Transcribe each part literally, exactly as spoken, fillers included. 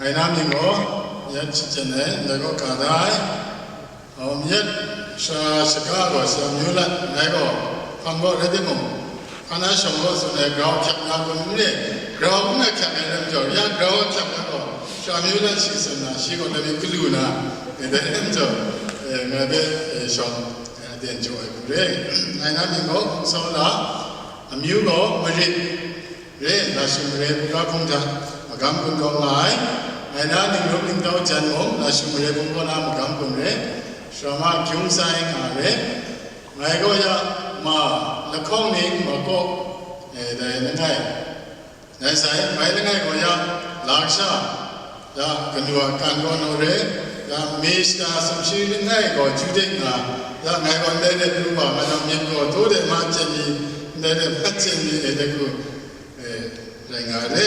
Ngai na mying gaw, yet shachyen ai, ndai gaw ga da ai. Aw, myit sha shaga gaw sha myu lat, ngai gaw hpang gaw rai timung, hkan a shawng gaw tsun ai, grau hkyak na kun n re, grau n na hkyak ai lam jaw, ya grau hkyak na gaw, sha myu lat shi tsun na, shi gaw na myit galu na, e, dai lam jaw, e, ngai hpe, e, shawng, e, aten jaw ai hku re. Ngai na mying gaw, Hpung Sau La, amyu gaw Marit, re, Lashung Mare buga hpung hta magam gun taw nga ai. Ngai na ningrum ningtau jan mung, Lashung Mare bung kaw na magam gun re, sharama gyung sai nga re. Ngai gaw ya ma lahkawng ning ma kaw, e, dai langai, dai sai, ngai langai gaw ya la kasha, ya kanu a kan gaw naw re, ya Mista sumshi langai gaw Judek nga, ya ngai gaw ndai de pru wa, ngai gaw myit gaw daw de ma chyen ni, ndai de hpat chyen ni, e, dai hku, e, rai nga re.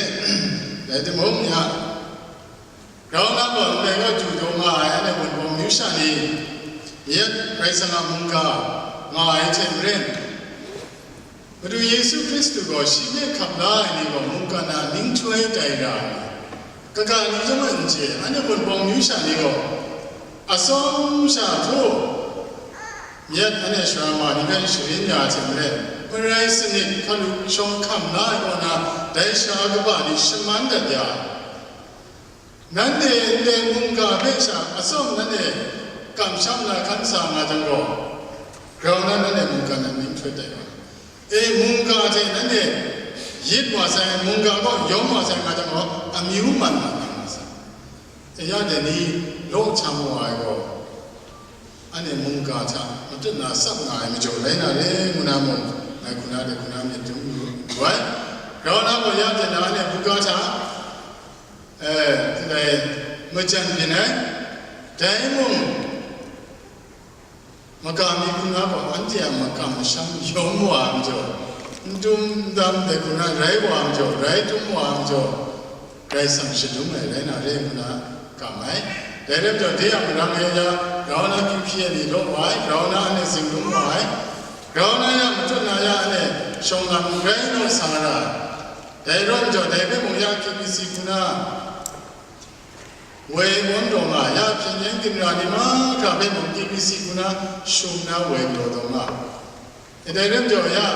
Rai timung, ya grau na gaw ndai gaw du daw nga ai, anhte Wunpawng myu sha ni, yet Karai Kasang a mungga nga ai hte maren, Madu Yesu Hkristu gaw shi hpe hkap la ai ni gaw mungkan a ninghtoi tai ra ai, kaga ni chyawm ai n chye, anhte Wunpawng myu sha ni gaw atsawm sha htaw, myit anhte sharama ni hpe sharin ya ai hte maren, Marai sanit hkalu shawng hkam la ai kaw na, dai sha kaba ni shaman dat ya ai. Nanhte ndai mungga hpe sha atsawm nanhte kamsham na hkan sa nga jang gaw, grau na nanhte mungga nan mying hkoi tai wa. E, mungga hte nanhte yit wa sai, mungga gaw yawm wa sai nga jang gaw, amyu man na nga sai. E, ya dai ni law htam wa ai gaw, anhte mungga hta matut na tsap nga ai majaw rai na re ngu na mung, ngai hku na dai hku na myit dum lu ai. Grau na gaw ya dai na anhte buga hta, e, ndai majan byin ai, dai mung, maga mi hku na gaw anhte a makam masham yawm wa ai majaw, n dum n dam dai hku na rai wa ai majaw, rai dum wa ai majaw, Karai Kasang shadum ai rai na re ngu na kam ai. Dai rai majaw, de a marang e ya, grau na Q P N ni law wa ai, grau na anhte zinglung wa ai, grau na ya matut na ya anhte shawng lam grai naw sa ra ai. Dai rawng majaw, dai hpe mung ya K B C hku na woi wang taw nga, ya hpyen yen ginra ni mahkra hpe mung K B C hku na shum na woi daw taw nga. E, dai rai majaw ya,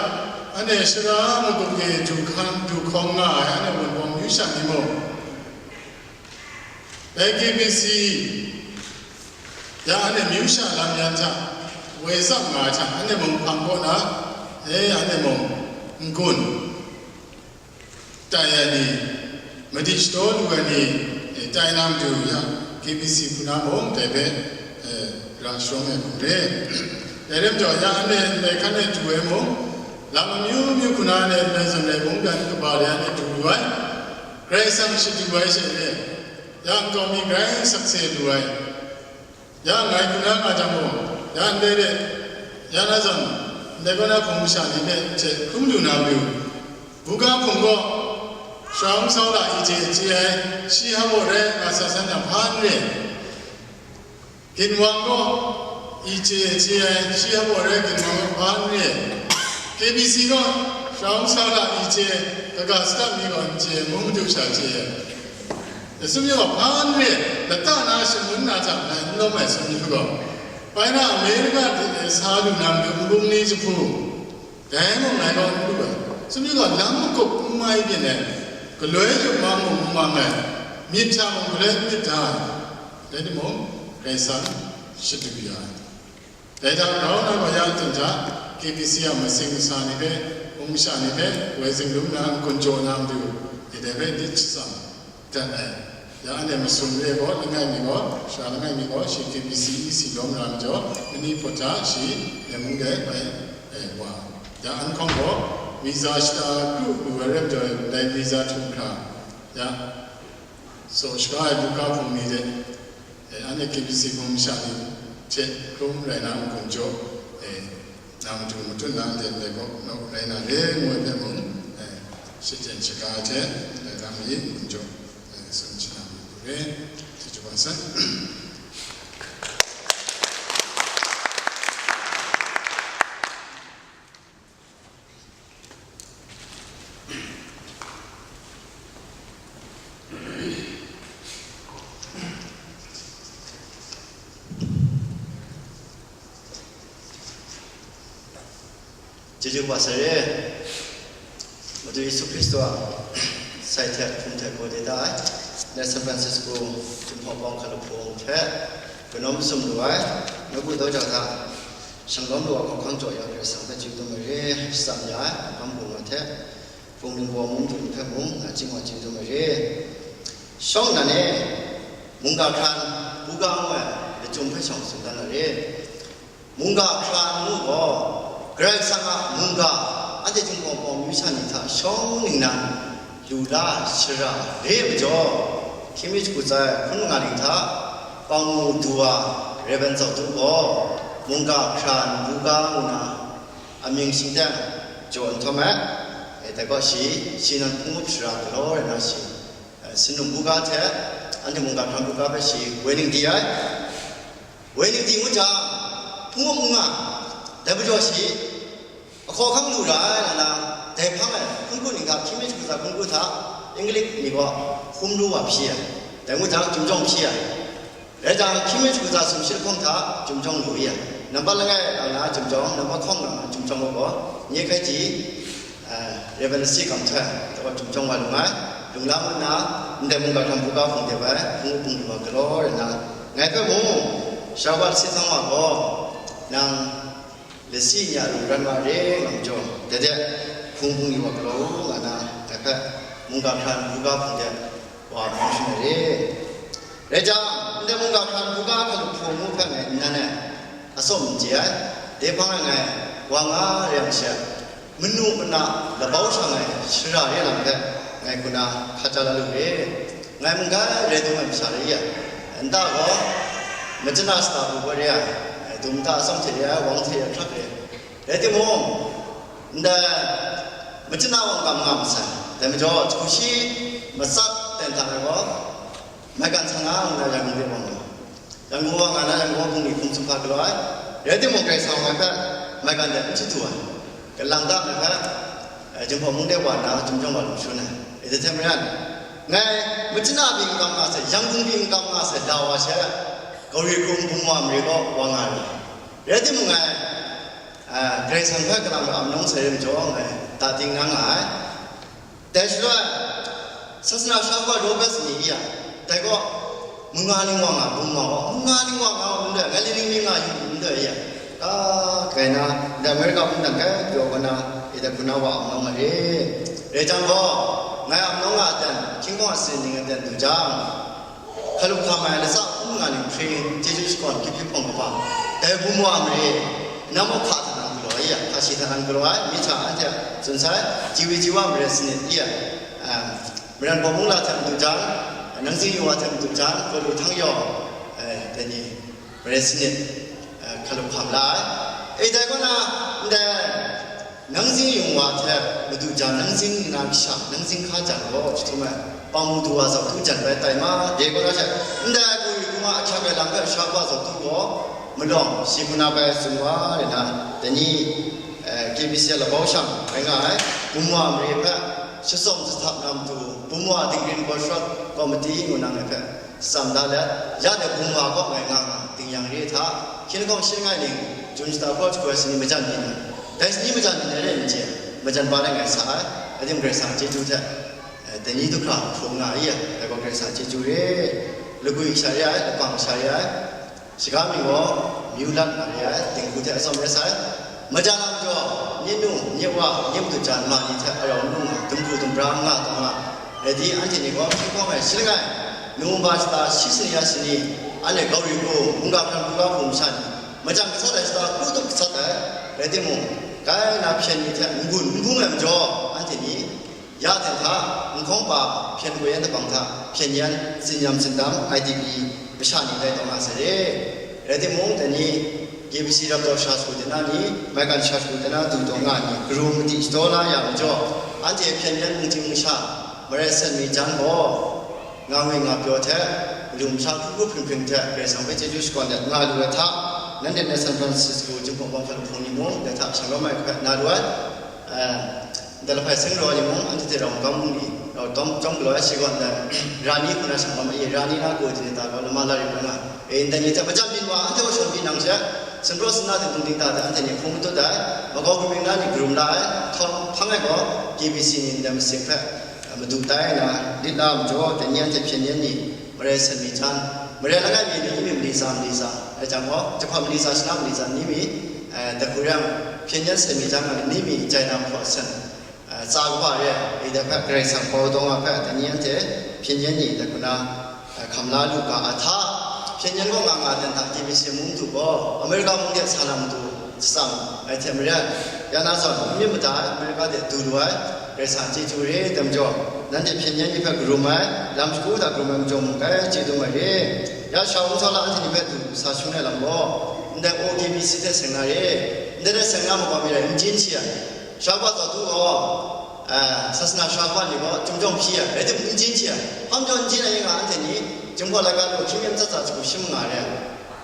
anhte shara magup e du hkan, du hkawm nga ai anhte Wunpawng myu sha ni mung, dai K B C ya anhte myu sha lam yan hta woi tsap nga ai hta, anhte mung hpang kaw na, e, anhte mung n-gun tai ai ni, madi shadaw lu ai ni, e, tai na matu ya, K B C hku na mung dai hpe, e, ra sharawng ai hku re. Dai rai majaw, ya anhte ndai hkan e du ai mung, lam amyu myu hku na anhte ndai zawn rai mungdan kaba de anhte du lu ai, Karai Kasang shadu ai she re, ya nkau mi grai sakse lu ai. Ya ngai hku na nga jang gaw, ya ndai de, ya na zawn, ndai kaw na hpung masha ni hpe hte hkrum lu na matu, buga hpung gaw, Shawng Sau La I J chye ai, shi hpa baw rai nga sa san jang hpa n re. Ginwang gaw, I J chye ai, shi hpa baw rai ginwang gaw hpa n re. K B C gaw, Shawng Sau La I J, kaga sadat mi gaw n chye, mung madu sha chye ai. Sumyu gaw hpa n re, lata na shangun na hta ngai n lawm ai sumyu gaw, bai na Amerika de sa lu na matu nbung ni jahpu, dai mung ngai gaw n lu ai. Sumyu gaw lam magup n mai byin ai, galoi yupmang mung n mang ai, myit hta mung galoi n myit da ai. Rai timung, Karai Kasang shadu ya ai. Dai hta grau na gaw ya ting hta, K B C a masing masa ni hpe, hpung masha ni hpe, woi zinglung na n-gun jaw na matu, e dai hpe lit shatsam dat ai. Ya anhte masum re gaw, langai mi gaw, sara langai mi gaw, shi K B C E C lawm ra majaw, mani hpawt hta shi, Myen mung de bai, e, wa. Ya an hkawng gaw, visa shata kru lu ai rai majaw, dai visa htum hkra, ya, so shaga ai buga hpung ni de, e, anhte K B C hpung masha ni hte hkrum rai na n-gun jaw, e, na matu matut na ndai ndai gaw, naw rai na re ngu ai hpe mung, e, shachyen shaga ai hte, ndai lam mi n-gun jaw, e, tsun shana lu re, chyeju kaba sai. Chyeju wa sai re. Madu Yesu Hkristu a sai hte hkum hte gaw de da ai, ndai San Francisco Jinghpaw Bawng Hkalup Hpung hte kanawn mazum lu ai, nawku daw jau hta shanglawm lu ai hkawhkam jaw ya Karai Kasang hpe chyeju dum ai re, shatsam ya ai, hkam hpung ai hte, hpung ningbaw mung dum hpe mung, a ching wa chyeju dum ai re. Shawng nnan e, mungga hkran, buga ngu ai lachyum hpe shawng tsun dan ai re. Mungga hkran ngu gaw, Karai Kasang a mungga, anhte Jinghpaw Bawng myu sha ni hta shawng ningnan lu la shara re ai majaw, hkying mi shagu tsa ai hkun manga ning hta, pang mu du wa, Rev. Zau Tu gaw, mungga hkran buga ngu na amying shingteng jaw nhtawm ai, e, dai gaw shi, shi nan hpung up shara galaw rai na shi, e, sinum buga hte, anhte mungga hkran buga hpe shi woi ning di ai. Woi ning di ngu jang, hpung up n nga, dai majaw shi, ahkawhkam lu ra ai, nga na, dai hpang e, hkun hku ning hta, hkying mi shagu tsa hkun hku hta, English ni gaw hkum lu wa hpyi ai, dai ngu jang, chyum jawng hpyi ai. Rai jang, hkying mi shagu tsa sumshi lahkawng hta, chyum jawng lu ya. Nampat langai ang na chyum jawng, nampat hkawng na chyum jawng gaw, nye hkai ji, eh, Rev. Lasi Kam Htoi, taw chyum jawng wa lu ai. Lung la nna, ndai mungga hkran buga hpung de bai, hpung hpung lu wa galaw rai na, ngai hpe mung, Sharwa Lasi Htang Wa gaw, nang lasi nya lu ran wa re nga majaw, dai de, hpung hpung yu wa galaw u, nga na, ngai hpe mungga hkran buga hpung de wa hpung shangai re. Rai jang, ndai mungga hkran buga hkalup hpung ngu hpe ngai nnan e atsawm n chye ai, dai hpang e ngai wa nga re yang she, manu mana labau shang ai shara re lam hpe ngai hku na hka ja la lu re. Ngai mungga rai dum ai masha re ya, nta gaw, machana shata bu gaw re ai, dum nta atsawm hte re ai, wang hte re ai hkrak re. Rai timung, ndai machana wang kam nga masai, dai majaw, jahku shi matsat ten hta ai gaw, maigan sa nga nna Yangon de wang nga. Yangon wang nga na, Yangon wa bungli hkum sumhpa galaw ai. Rai timung, Karai Kasang ngai hpe maigan de n chyeju ai. Kalang ta ngai hpe, eh, Jinghpaw mung de wa nna, chyum jawng wa lu shun ai. Rai timung, ngai machana byin n kam nga sai, Yangon byin n kam nga sai, da wa she, Gauri hkum bungwa mare gaw wa nga ai. Rai timung, ngai, eh, Karai Kasang hpe kalang ai amnawng sai re majaw, ngai ta ting na nga ai. Dai shaloi, sasana sha wa Robert ni ya, dai gaw, manga ning wa nga, bungwa gaw, manga ning wa nga, ndai, ngai li ning mi nga yu, ndai ya. A, kai na, ndai America mungdan kai pyaw gaw na, e dai hku na wa amnawng nga re. Rai jang gaw, ngai amnawng nga ten, hkying hkawng a sin ning a ten du jang, hkalup hkam ai latsa hpung nga ning hpring, chyeju shakawn, kyu hpyi hpawng kaba, dai bungwa mare, na mawhka hta nang galaw ai ya, hka shi hta nang galaw ai, myi hta anhte tsun sai, jiwi jiwa mare sanit ya, em, Maran Baw Mungla hte madu jan, Nangzing Yungwa hte madu jan, Kalu Htang Yawng, eh, dai ni, mare sanit, eh, hkalup hkam la ai. E dai kaw na, ndai, Nangzing Yungwa hte madu jan, Nangzing na kasha, Nangzing hka jan gaw, chyahtum ai, pang madu wa Zau Tu jan bai tai ma, de kaw na she, ndai Kalu Htang Yawng a ahkyak ai lam hpe sha wa Zau Tu gaw, malawng, shi hku na bai tsun wa, re na, dai ni, eh, K B C a labau shang rai nga ai, bungwa mare hpe, shatsawm zahtap na matu, bungwa dingrin gaw shawt komiti ngu na ngai hpe, tsam da let, ya de bungwa kaw ngai nga nga, ding yang re hta, hkying hkawng shi langai ning, jun shata hkaw jahku ai sani majan byin ai, dai sani majan byin ai re n chye, majan pa rai ngai sa ai, rai timung Karai Kasang chyeju hte, eh, dai ni du hkra hpung nga ai, dai gaw Karai Kasang chyeju re, lagwi sha re ai, lapang sha re ai, Shaga mi gaw, myu lat nga re ai, dinghku hte atsawm rai sai. Majan a majaw, nye nu, nye wa, nye madu jan ma ni hte arau n lu nga, dumhku dumra n nga taw nga, rai di, anhte ni gaw hkying hkawng ai shi langai, Nowemba shata shi sani ya shani, anhte Gauri hku, mungga hkran hkungga hku masha ni, majan gasat ai shata, kru tup gasat ai, rai timung, kai na hpyen ni hte n-gun n bung ai majaw, anhte ni, ya hten hta, nhkawng pa, hpyen koi yan dabang hta, hpyen yan, tsin yam tsin dam, I D P, masha ni tai taw nga sai re. Rai timung, dai ni, K B C rap taw sha shagu de na ni, maigan sha shagu de na du taw nga ni, karu madi shadaw la ya majaw, anhte hpyen yan mungchying masha, marai san mi jan gaw, nga ngwi nga pyaw hte, madu masha hkru hkru hpring hpring hte, Karai Kasang hpe chyeju shakawn let nga lu ai hta, nanhte na San Francisco Jinghpaw Bawng Hkalup Hpung ni mung, dai hta shanglawm ai hpe na lu ai, eh, Ndai lahpai seng rau ni mung, anhte hte rau magam bungli, rau dawng chyawm galaw ai shi gaw ndai, Rani hku na shang wa ma e, Rani na gaw, dai ni ta gaw, lama la rim rai nga, e, ndai ni hte majan byin wa, anhte gaw shawng byin nang she, Sumpraw sumna dingdung dingda de anhte ni hpung matut ai, makau kaming na ni karum la ai, htawng hpang ai gaw, K B C ni ndai masing hpe madu tai nna, lit la majaw, dai ni anhte hpyen yen ni, marai sen mi jan, marai langai mi ni mi mali tsa mali tsa, rai jang gaw, jahpawt mali tsa shana mali tsa ni mi, eh, daku rang, hpyen yen sen mi jan nga ni mi jai na mahkaw sen. Tsa kaba re ai, dai hpe Karai Kasang pau dawng a hpe, dai ni anhte hpyen yen ni dai hku na, hkam la lu ga a hta, hpyen yen kaw nga nga dan hta K B C mung du gaw, Amerika mung de sa na matu shatsam ai hte maren, ya na zawn, n myit mada ai Amerika de du lu ai, Karai Kasang chyeju re ai majaw, nanhte hpyen yen ni hpe karum ai, lam shagu hta karum ai majaw mung kai chye dung ai re. Ya shawng nsawla anhte ni hpe du sa shangun ai lam gaw, ndai O K B C hte seng na re, ndai hte seng na makau mi rai n jin shi ai. Shakpa Zawtu gaw, eh, sasana shakpa ni gaw, Chyum jawng hpyi ai, rai timung, n jin shi ai. Hpa majaw n jin ai nga, anhte ni, Jinghpaw laika lu hkying mi ntsa tsa shagu shi manga re ai.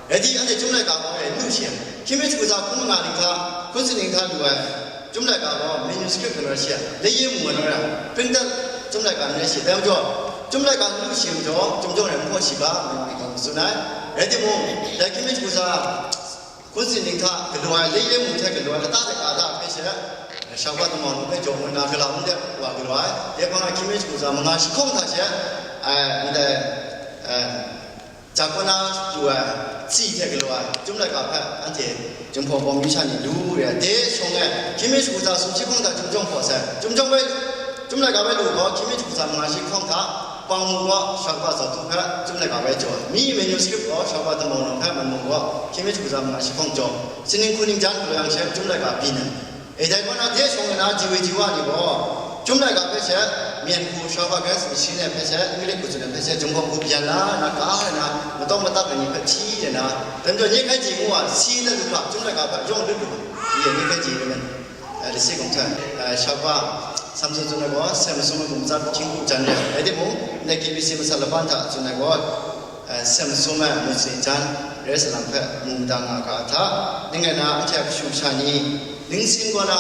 Rai di, anhte Chyum laika gaw, eh, n lu shi ai. Hkying mi shagu tsa hkun manga ning hta, hkun sut ning hta lu ai, Chyum laika gaw, manuscript galaw shi ai. Laiye mu galaw ai, printed Chyum laika n rai shi ai. Dai majaw, Chyum laika n lu shi ai majaw, Chyum jawng rai n hpaw shi ga, ngu tsun ai. Rai timung, dai hkying mi shagu tsa, hkun sut ning hta galaw ai, laiye mu hte galaw ai, lata hte ga da hpe she, shakpa Tamau Num hpe jaw nna, Galau Num de wa galaw ai, dai hpang a hkying mi shagu tsa manga shi hkawng hta she, ai, ndai, eh, Jakona lu ai, tsi hte galaw ai, Chyum laika hpe anhte Jinghpaw bawng mi sha ni lu re ai, dai shawng e, hkying mi shagu tsa sumshi hkawng hta Chyum jawng hpaw sai, Chyum jawng bai, Chyum laika bai lu gaw, hkying mi shagu tsa manga shi hkawng hta, Pang mu gaw, shakpa Zawtu hpe Chyum laika bai jaw ai. Mi manuscript gaw, shakpa Tamau Num hpe man mu gaw, hkying mi shagu tsa manga shi hkawng jaw. Sining hku ning jan galaw yang she, Chyum laika byin ai. E dai kaw na, de shawng na, ji we ji wa ni gaw, Chyum laika hpe she, myen hku, shakpa Karen Mission ai hpe she, English hku tsun ai hpe she, Jinghpaw hku byan la na, ka ai na, matawng matak ai ni hpe hti ai na, dai majaw, nye hkai ji ngu a, si na du hkra, Chyum laika hpe yawng lut lu, ye nye hkai ji rai ai. Eh, lasi kawng hta, eh, shakpa, Samson tsun ai gaw, sem masum ai bum tsat hkying hku jan re ai. Rai timung, ndai K B C masat laban hta tsun ai gaw, eh, sem masum ai mung sini jan, rai salang hpe mu mada nga ga hta, ning rai na, anhte a kashu kasha ni, ning sin gaw na,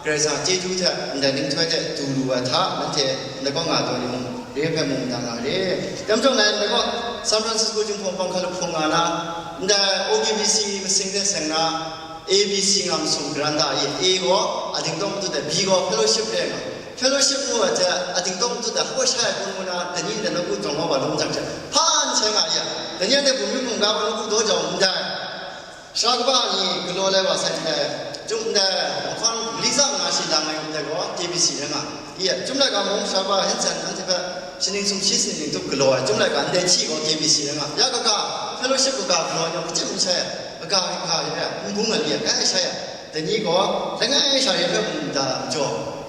Karai Kasang chyeju hte, ndai ning htoi hte du lu ai hta, nanhte ndai kaw nga taw ni mung, re hpe mu mada nga re. Dai majaw ngai ndai kaw San Francisco Jinghpaw Pawng hkra lahpawng nga na, ndai O K B C masing hte seng na, A B C nga masum garan da i, A gaw a dingtawng matut ai, B gaw fellowship re nga. Fellowship ngu ai hte a dingtawng matut ai, hpa sha ai hpung ngu na, dai ni ndai nawku jawng gaw wa lawm jang hte, hpa n sai nga ya, dai ni anhte bum yu hkungga gaw nawku daw jau ndai. Sara kaba ni galaw lai wa sai ndai, Chyum ndai, nhkawn mali tsa manga shi lang ai ndai gaw K B C rai nga. I, Chyum laika mung sara kaba Hanson anhte hpe sining sumshi sining tup galaw ai, Chyum laika ndai hti gaw K B C rai nga. Ya kaga, fellowship kaga galaw ai, hpacim n sai ai, kaga, kaga, n bung ai, ya, kai sai ai. Dai ni gaw, langai sha re hpe mu mada majaw,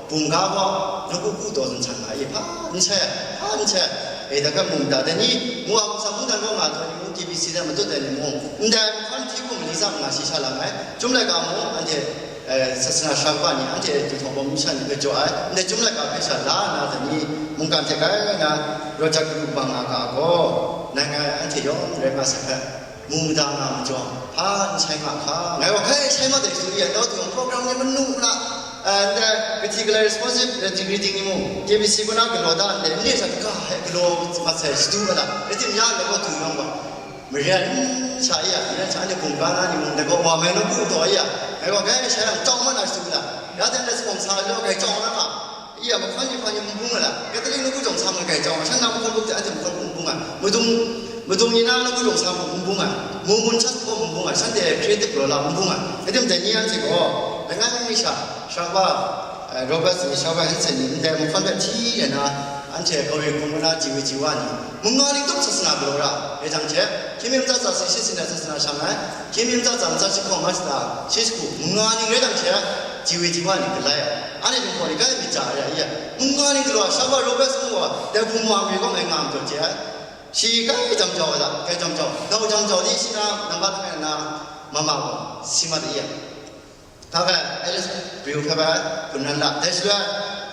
bungga gaw, nawku ku taw zun san nga i, hpa n sai ai, hpa n sai ai, e, dai hpe mu mada, dai ni, mu a, mungsa mungdan gaw nga taw ni mung, T B C hte matut ai ni mung, ndai mahkawn hti hkum mali tsa manga shi sha lang ai, Chyum laika mung, anhte, eh, sasana sara kaba ni, anhte Jinghpaw bawng mi sha ni hpe jaw ai, ndai Chyum laika hpe sha la nna, dai ni, mungkan hte kai na, rawt jat kadu bang nga ga gaw, nang ngai anhte yawng rai nga sai hpe, mu mada nga majaw, hpa n sai nga hka, ngai wa hkai sai mat ai su ya, dau hte program ni manu na, eh, ndai, kaji galai responsive reading ni mung, K B C kaw na galaw da ndai, n le sha kaga hpe galaw mat sai shadu ga la, rai timung ya, ngai gaw du yawng gaw, maren sha ya, maren sha ni bungga na ni mung, ngai gaw wa mai nawku taw ya, ngai wa hkai sai yang chyawm mat na shadu ga la, ya ten da sponsor law, ngai chyawm na ma, Iya, mahkawn ni hpa ni n bung ai la, Catholic nawku jawng sa ma gai chyawm ai, shan na mahkawn bung hte anhte mahkawn bung n bung ai, madung, madung ni na nawku jawng sa ma n bung ai, Mormon church gaw n bung ai, shanhte creative law la n bung ai. Rai timung, dai ni anhte gaw, langai sha, sara kaba, eh, Robert ni, sara kaba Hanson ni, ndai mahkawn hpe hti ai na, anhte Korin hkun kaw na ji we ji wa ni, manga ning tup sasana galaw ra, rai jang hte, hkying mi ntsa tsa si shi si na sasana shang ai, hkying mi ntsa tsa ntsa shi hkawng nga shada, shi shagu, manga ning rai jang hte, ji we ji wa ni galai ai. Anhte Jinghpaw ni kai myit ja ai, ya, manga ning galaw ai, sara kaba Robert ngu ai, dai hpung wa mi gaw ngai nga majaw chye ai. Shi kai jam jau ai da, kai jam jau, dau jam jau di shi na, nang ga hpe na, mama gaw, si mat ai ya. Hpa hpe, Alice Brew hpe bai, hpun nan la, dai shaloi,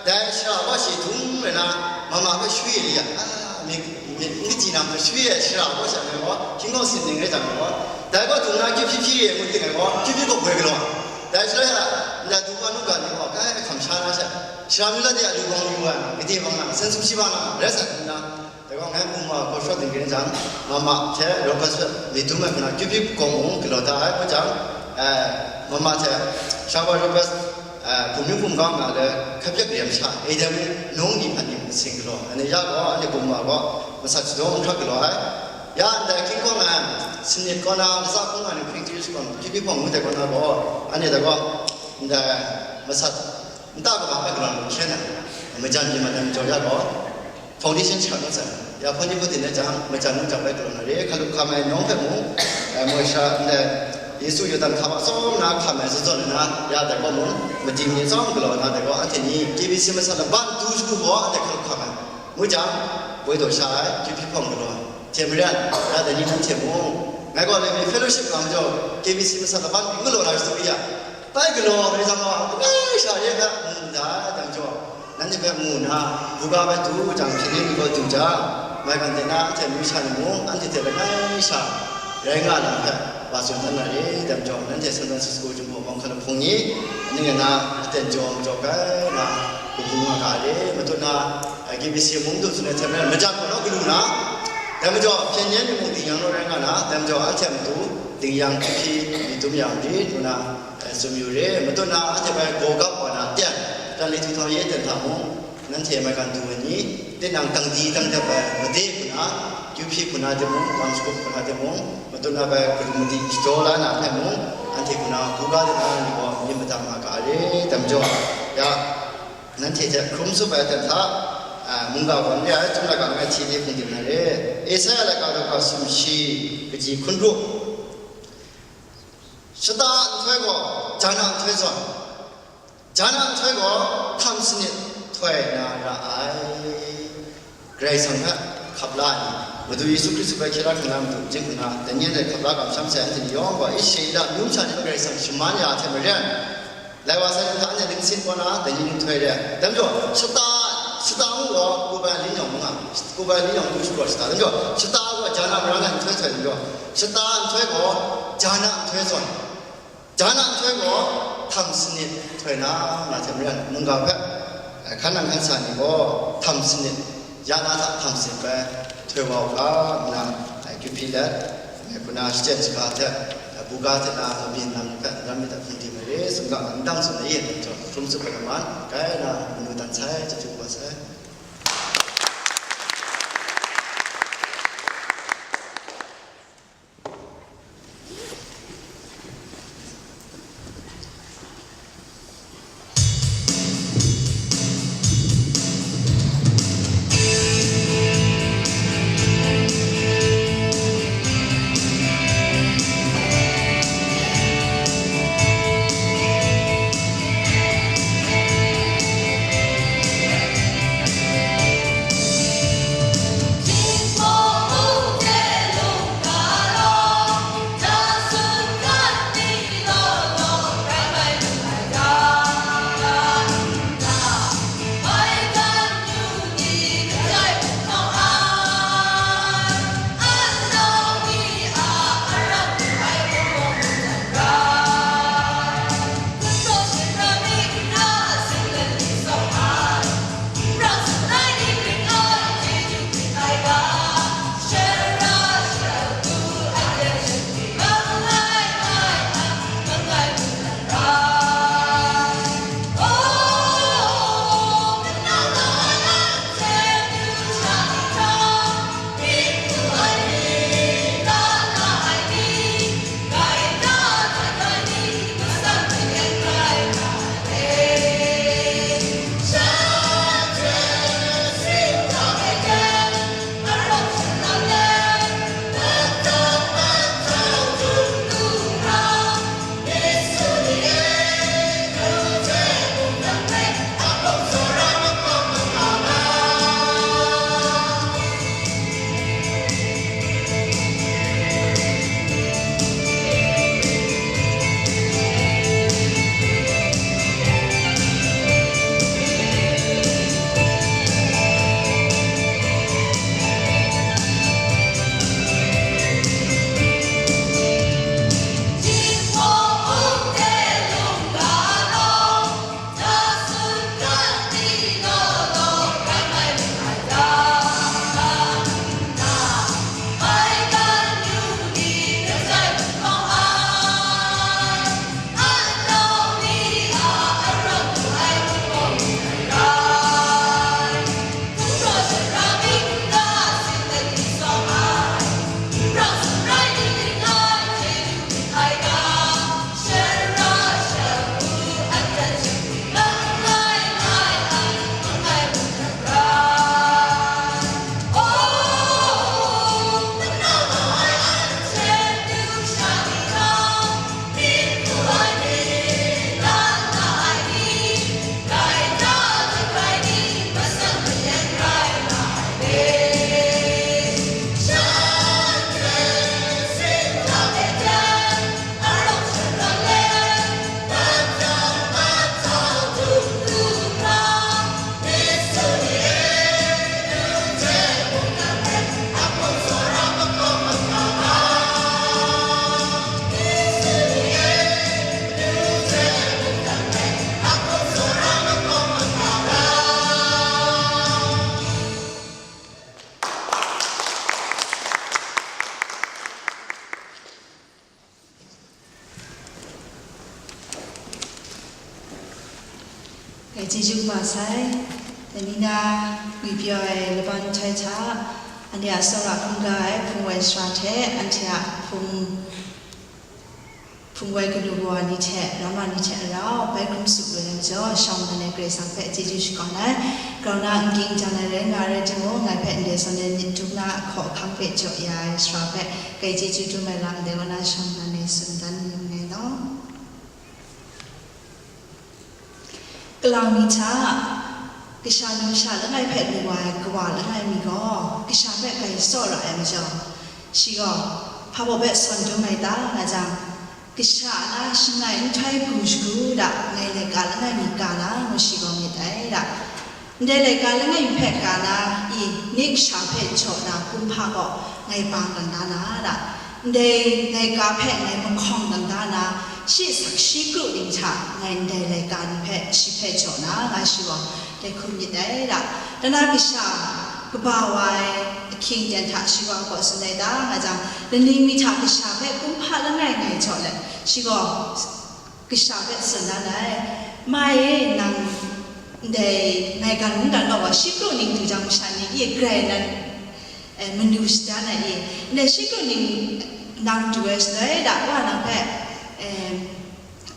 dai shara gaw shi htung rai na, mama hpe shwi ai ya, a, mi, mi, n kaji na hpe shwi ai shara gaw sha ngai gaw, hkying gaw sin ning rai jang gaw, dai gaw dung na, kyu hpyi hpyi re ngu ting ai gaw, kyu hpyi gaw boi galaw ai. Dai shaloi a, ndai du wa nu ga ni gaw, kai hkam sha na sha, Shara mi la de a lu bang lu ai, gade bang na, san sum shi bang na, rai sa hkrum na, Gaw ngai bum wa hkaw shawt dingring jang, mama hte Robert hpe myit dum ai hpang na Kyupi gaw mung galaw da ai, hpa jang, eh, mama hte Shawa Robert, eh, bum yu bum ga nga le hkap hpyek rem sha, e dai mung nung ni hpan ni sing galaw, anhte ya gaw, anhte bum wa gaw masat shadaw hkrak galaw ai. Ya ndai King Kong ai, sinit kaw na, lasa hkung nga ni hpring chyu shakawn, Kyupi hpawng ngu dai kaw na gaw, anhte dai gaw, ndai masat nta kaba ai galaw hkyen ai, majan ni mat ai majaw ya gaw, foundation shang na tsang, ya hpawng ni hpawng tin na jang, majan nu jang bai galaw na re, hkalup hkam ai nawng hpe mung, eh, moi sha ndai, Yesu Yawdan hka wa tsawm na hkam ai zawn zawn na, ya dai kaw mung, madi mani tsawm galaw na dai gaw, anhte ni K B C masat laban du shagu gaw, anhte hkalup hkam ai. Ngu jang, woi daw sha ai, Kyupi hpawng galaw ai. Hte maren, ya dai ni nanhte mung, ngai gaw Levi Fellowship nga majaw, K B C masat laban byin galaw na shadu ya. Bai galaw, bai jang gaw, langai sha ye hpe mu da ai, dang jaw, nanhte hpe mu nna, buga bai du jang, hpyi ni gaw du jang, maigan de na anhte amyu sha ni mung, anhte hte langai sha rai nga na hpe, wa tsun dan na re, dang jaw, nanhte San Francisco Jinghpaw Bawng hkan hpung ni, ning na aten jaw jaw kai na, kabu nga ga re, matut na, K B C mung du tsun ai hte maren, majan gaw naw galu na, dai majaw, hpyen yen ni mung ding yang naw rai nga na, dai majaw, anhte matu ding yang hpyi hpyi myit dum yang rit ngu na, eh, tsun yu re, matut na, anhte bai gaw gap wa na ten, tan li htu htau ye ten hta mung, nanhte maigan du ai ni, tinang tang di tang dep ai made hku na, Kyupi hku na timung, lam shagup hku na timung, matut na bai galu madi shadaw la na hpe mung, anhte hku na buga de na ni gaw myit madang nga ga re, dai majaw, ya, nanhte hte hkrum tsup ai aten hta, a, mungga gaw n re ai, Chyum laika langai hti de hpung dim na re. Esaia laika daw sumshi, kaji hkun ru. Shata nhtoi gaw, jan a nhtoi zawn, jan a nhtoi gaw, htam sanit htoi na ra ai. Karai Kasang hpe hkap la ai ni, Madu Yesu Hkristu hpe hkye la hkring la matu, jing hkuna, dai ni hpe hkap la kamsham sai anhte ni yawng gaw, Israela amyu masha ni Karai Kasang shaman ya ai hte maren, lai wa sai ni hta anhte ningsin kaw na, dai ni nhtoi re ai. Dai majaw, shata, shata ngu gaw, kubai lingyawng ngu nga, kubai lingyawng ngu shapraw shata. Dai majaw, shata gaw, jan a marang ai nhtoi htoi dai majaw, shata nhtoi gaw, jan a nhtoi zawn. Jan a nhtoi gaw, htam sanit htoi na, nga hte maren, mungga hpe, eh, hkan nang hkan sa ni gaw, htam sanit, ya na hta htam sanit bai htoi wa u ga, nna, eh, Kyupi let, eh, hku na shachyen shaga hte, eh, buga hte na mabyin lam ni hpe n ram myit dai hpung di mai re, tsun ga, n dang tsun ai yen, hkrum tsup ai lam man, kai na, manu dan sai, chyeju kaba sai. Chyeju kaba sai, dai ni na ngwi pyaw ai laban nhtoi hta, anhte a tsawra hkungga ai hpung wai sara hte, anhte a hpung, hpung wai kanu kawa ni hte, ramma ni hte rau bai hkrum tsup lu ai majaw, shawng nnan ai Karai Kasang hpe chyeju shakawn ai. Grau na n ging jan ai rai nga ai rai timung, ngai hpe ndai zawn ai myit dum na hkaw hkang hpe jaw ya ai sara hpe, kai chyeju dum ai lam dai wa na shawng nnan ai tsun dan ning ai law. Kalang mi hta, kasha numsha langai hpe lu wa ai kawa langai mi gaw, kasha hpe grai tsawra ai majaw, shi gaw, hpa baw hpe sawn dum ai ta nga jang, kasha a na shangai nhtoi gu shagu da, ngai laika langai mi ka na, ngu shi gaw myit ai da. Ndai laika langai mi hpe ka na, i, nik sha hpe jaw na kumhpa gaw ngai bang kang da na da. Ndai laika hpe ngai mahkawng kang da na, shi sakshi kru ning hta ngai ndai laika ni hpe shi hpe jaw na, nga shi gaw dai hku myit ai da. Dana kasha kaba wa ai ahkying ten hta shi wa gaw tsun ai da, nga jang, laning mi hta kasha hpe kumhpa langai ngai jaw let, shi gaw kasha hpe tsun dan ai, "Ma e, nang ndai ngai gan mungdan gaw shi kru ning du jang masha ni e grai nan, eh, manu shadan ai e, ndai shi kru ning nang du ai shaloi da, wa nang hpe, eh,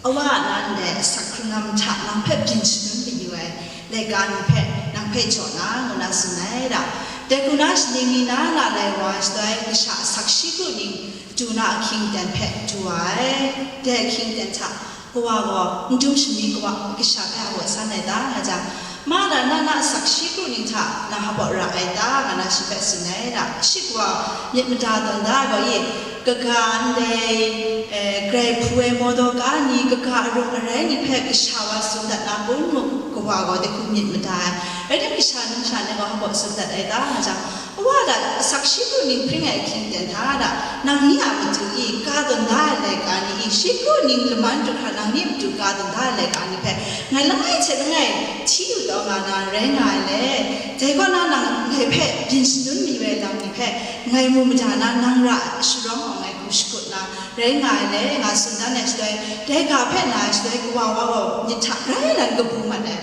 awa a na ndai asak hkrung na mahta nang hpe byin shangun mayu ai laika ni hpe nang hpe jaw na," ngu na tsun ai da. Dai hku na shaning ni na na lai wa shaloi, kasha asak shi kru ning du na ahkying ten hpe du ai. Dai ahkying ten hta, kawa gaw n dum shami kawa kasha hpe a baw san ai ta, nga jang, "Ma na, na na asak shi kru ning hta na hpa baw ra ai ta?" nga na shi hpe tsun ai da. Shi kawa myit mada tawn da ai gaw, i, kaga ndai, eh, grai hpu ai mawdaw ka ni, kaga arung arai ni hpe kasha wa tsun dat na kun mu, kawa gaw dai hku myit mada ai. Rai tim, kasha numsha ni gaw hpa baw tsun dat ai ta, nga jang, "Wa da, asak shi kru ning hpring ai ahkying ten hta da, nang ni a matu i ka tawn da ai laika ni i, shi kru ning laman du hkra nang ni a matu ka tawn da ai laika ni hpe, ngai langai hte langai hti yu taw nga na rai nga ai le, dai kaw na nang ngai hpe byin shangun mayu ai lam ni hpe, ngai mu mada na nang ra sharawng awng ai hku shakut na rai nga ai le," nga tsun dan ai shaloi, dai ga hpe na ai shaloi, kawa wa gaw myit hta grai nan kabu mat ai.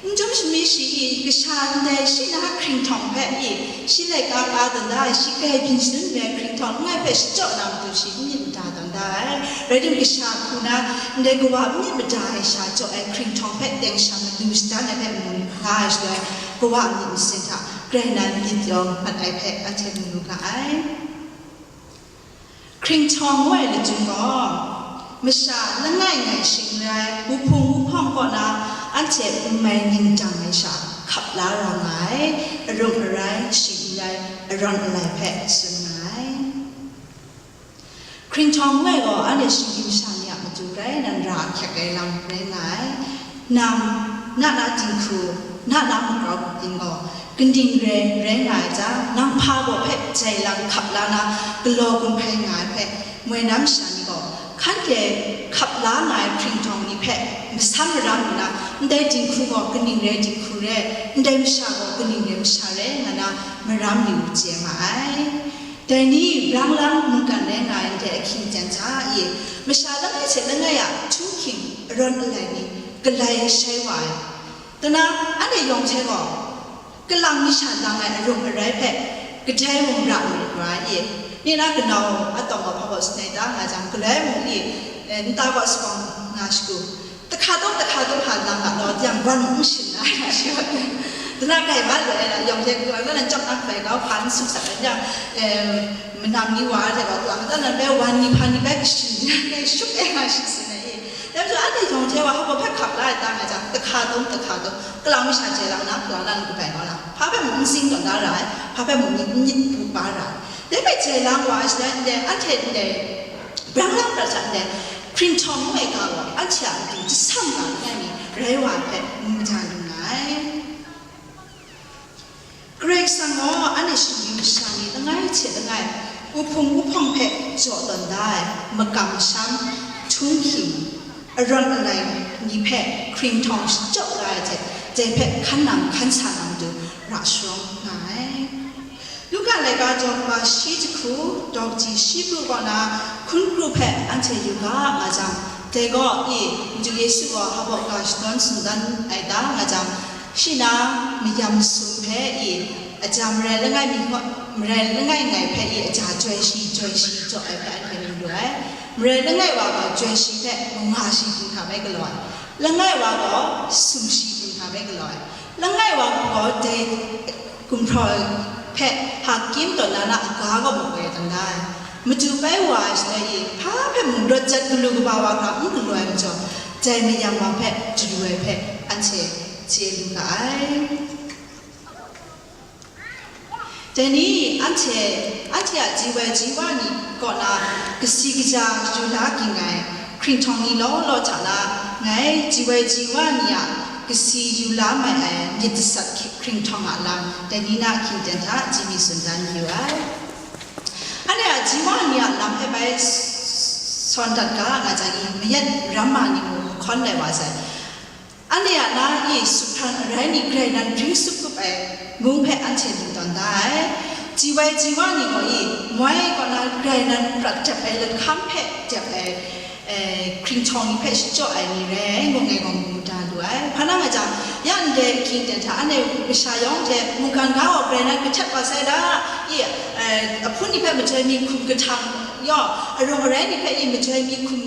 N dum shami shi i, kasha ndai shi na hkringhtawng hpe i, shi laika ka tawn da ai, shi grai byin shangun ai hkringhtawng langai hpe shachyaw na matu shi n myit mada tawn da ai. Rai tim, kasha hku na ndai kawa n myit mada ai sha jaw ai hkringhtawng hpe teng sha manu shadan ai hpe mu nga ai shaloi, kawa a myit masin hta grai nan myit yawng mat ai hpe anhte mu lu ga ai. Hkringhtawng ngu ai lachyum gaw, masha langai ngai shing n rai, wuhpung wuhpawng kaw na anhte n mai ning dang ai sha hkap la ra nga ai, arung arai, shing n rai, arawn alai hpe tsun nga ai. Hkringhtawng ngu ai gaw, anhte shinggyim sha ni a matu grai nan ra ahkyek ai lam rai nga ai. Nang, na na dinghku, na na magrau byin gaw, kaning re rai nga ai jang, nang hpa baw hpe jai lang hkap la na, galaw gun hpai nga ai hpe, moi na masha ni gaw, hkan de hkap la nga ai hkringhtawng ni hpe masam maram nna, ndai dinghku gaw kaning re dinghku re, ndai masha gaw kaning re masha re, nga na maram yu chye ma ai. Dai ni brang lang mungkan rai nga ai ndai ahkying ten hta e, masha langai hte langai a htunghking arawn alai ni galai shai wa ai. Dana, anhte yawng hte gaw, kalang masha lang ai arung arai hpe kadai mung ra marit wa ai e. Ni na kanau atawng gaw hpa gaw sanai ta nga jang, galai mung e, eh, nta gaw sakawng nga shagu, tahka tawng, tahka tawng hta lang ga law, yang wan n shin na, shi wa. Dana kai ba lu ai na, yawng hte kalang dan chyawm na hpai kau hpa n su sat ai yang, eh, manam ni wa ai hte gaw, kalang dan na bai wan ni hpa ni bai kashin, kai shuk ai nga shi sin ai e. Dai majaw, anhte yawng hte wa hpa hpe hkap la ai ta nga jang, tahka tawng, tahka tawng, kalang masha jai lang na, kalang dan kabai kau na, hpa hpe mung n sing tawn da ra ai, hpa hpe mung myit, myit bu ba ra ai. Dai hpe jai lang wa ai shaloi, ndai, anhte ndai, brang lang prat hta ndai, hkringhtawng ngu ai ga gaw, anhte a matu jasam ga langai mi rai wa ai hpe mu mada lu nga ai. Karai Kasang gaw anhte shinggyim masha ni langai hte langai, wuhpung wuhpawng hpe jaw tawn da ai, makam masham, htunghking, arawn alai ni hpe hkringhtawng shachyaw la ai hte, dai hpe hkan nang hkan sa na matu ra sharawng nga ai. Luka laika daw kaba shi jahku, daw kaji shi pru kaw na hkun kru hpe anhte yu ga nga jang, Dai gaw i, Madu Yesu gaw hpa baw ga shadawn sumdan ai ta nga jang, shi na mayam sum hpe i, aja marai langai mi hkaw, marai langai ngai hpe i, aja joi shi, joi shi jaw ai hpe anhte mu lu ai. Marai langai wa gaw joi shi hpe manga shi hkringhka bai galaw ai. Langai wa gaw sum shi hkringhka bai galaw ai. Langai wa gaw dai gumhpraw hpe hakim taw na na aga gaw makoi dan da ai. Madu bai wa ai shaloi i, hpa hpe mung rawt jat galu kaba wa hkra n galu ai majaw, dai mayam wa hpe jalu ai hpe anhte chye lu ga ai. Dai ni anhte, anhte a G Y G wa ni kaw na kasi kaja yu la ging ai hkringhtawng ni law law hta na, ngai G Y G wa ni a kasi yu la mai ai myit dasat hkringhtawng a lam, dai ni na hkying ten hta chye mi tsun dan yu ai. Anhte a G Y G wa ni a lam hpe bai sawn dat ga nga jang i, mayat ramma ni mung hkawn lai wa sai. Anhte a na e suphran arai ni grai nan bring sup kup ai mung hpe anhte lu tawn da ai. G Y G wa ni gaw i, moi kaw na grai nan prat dep ai lakham hpe dep ai, eh, hkringhtawng ni hpe shachyaw ai ni rai ai, ngu ngai gaw mu da lu ai. Hpa na nga jang, ya ndai ahkying ten hta anhte masha yawng hte mungkan ga gaw grai nan kahtet wa sai da, i, eh, ahpun ni hpe majoi mi hkum kahtang, yaw, arawng arai ni hpe i majoi mi hkum,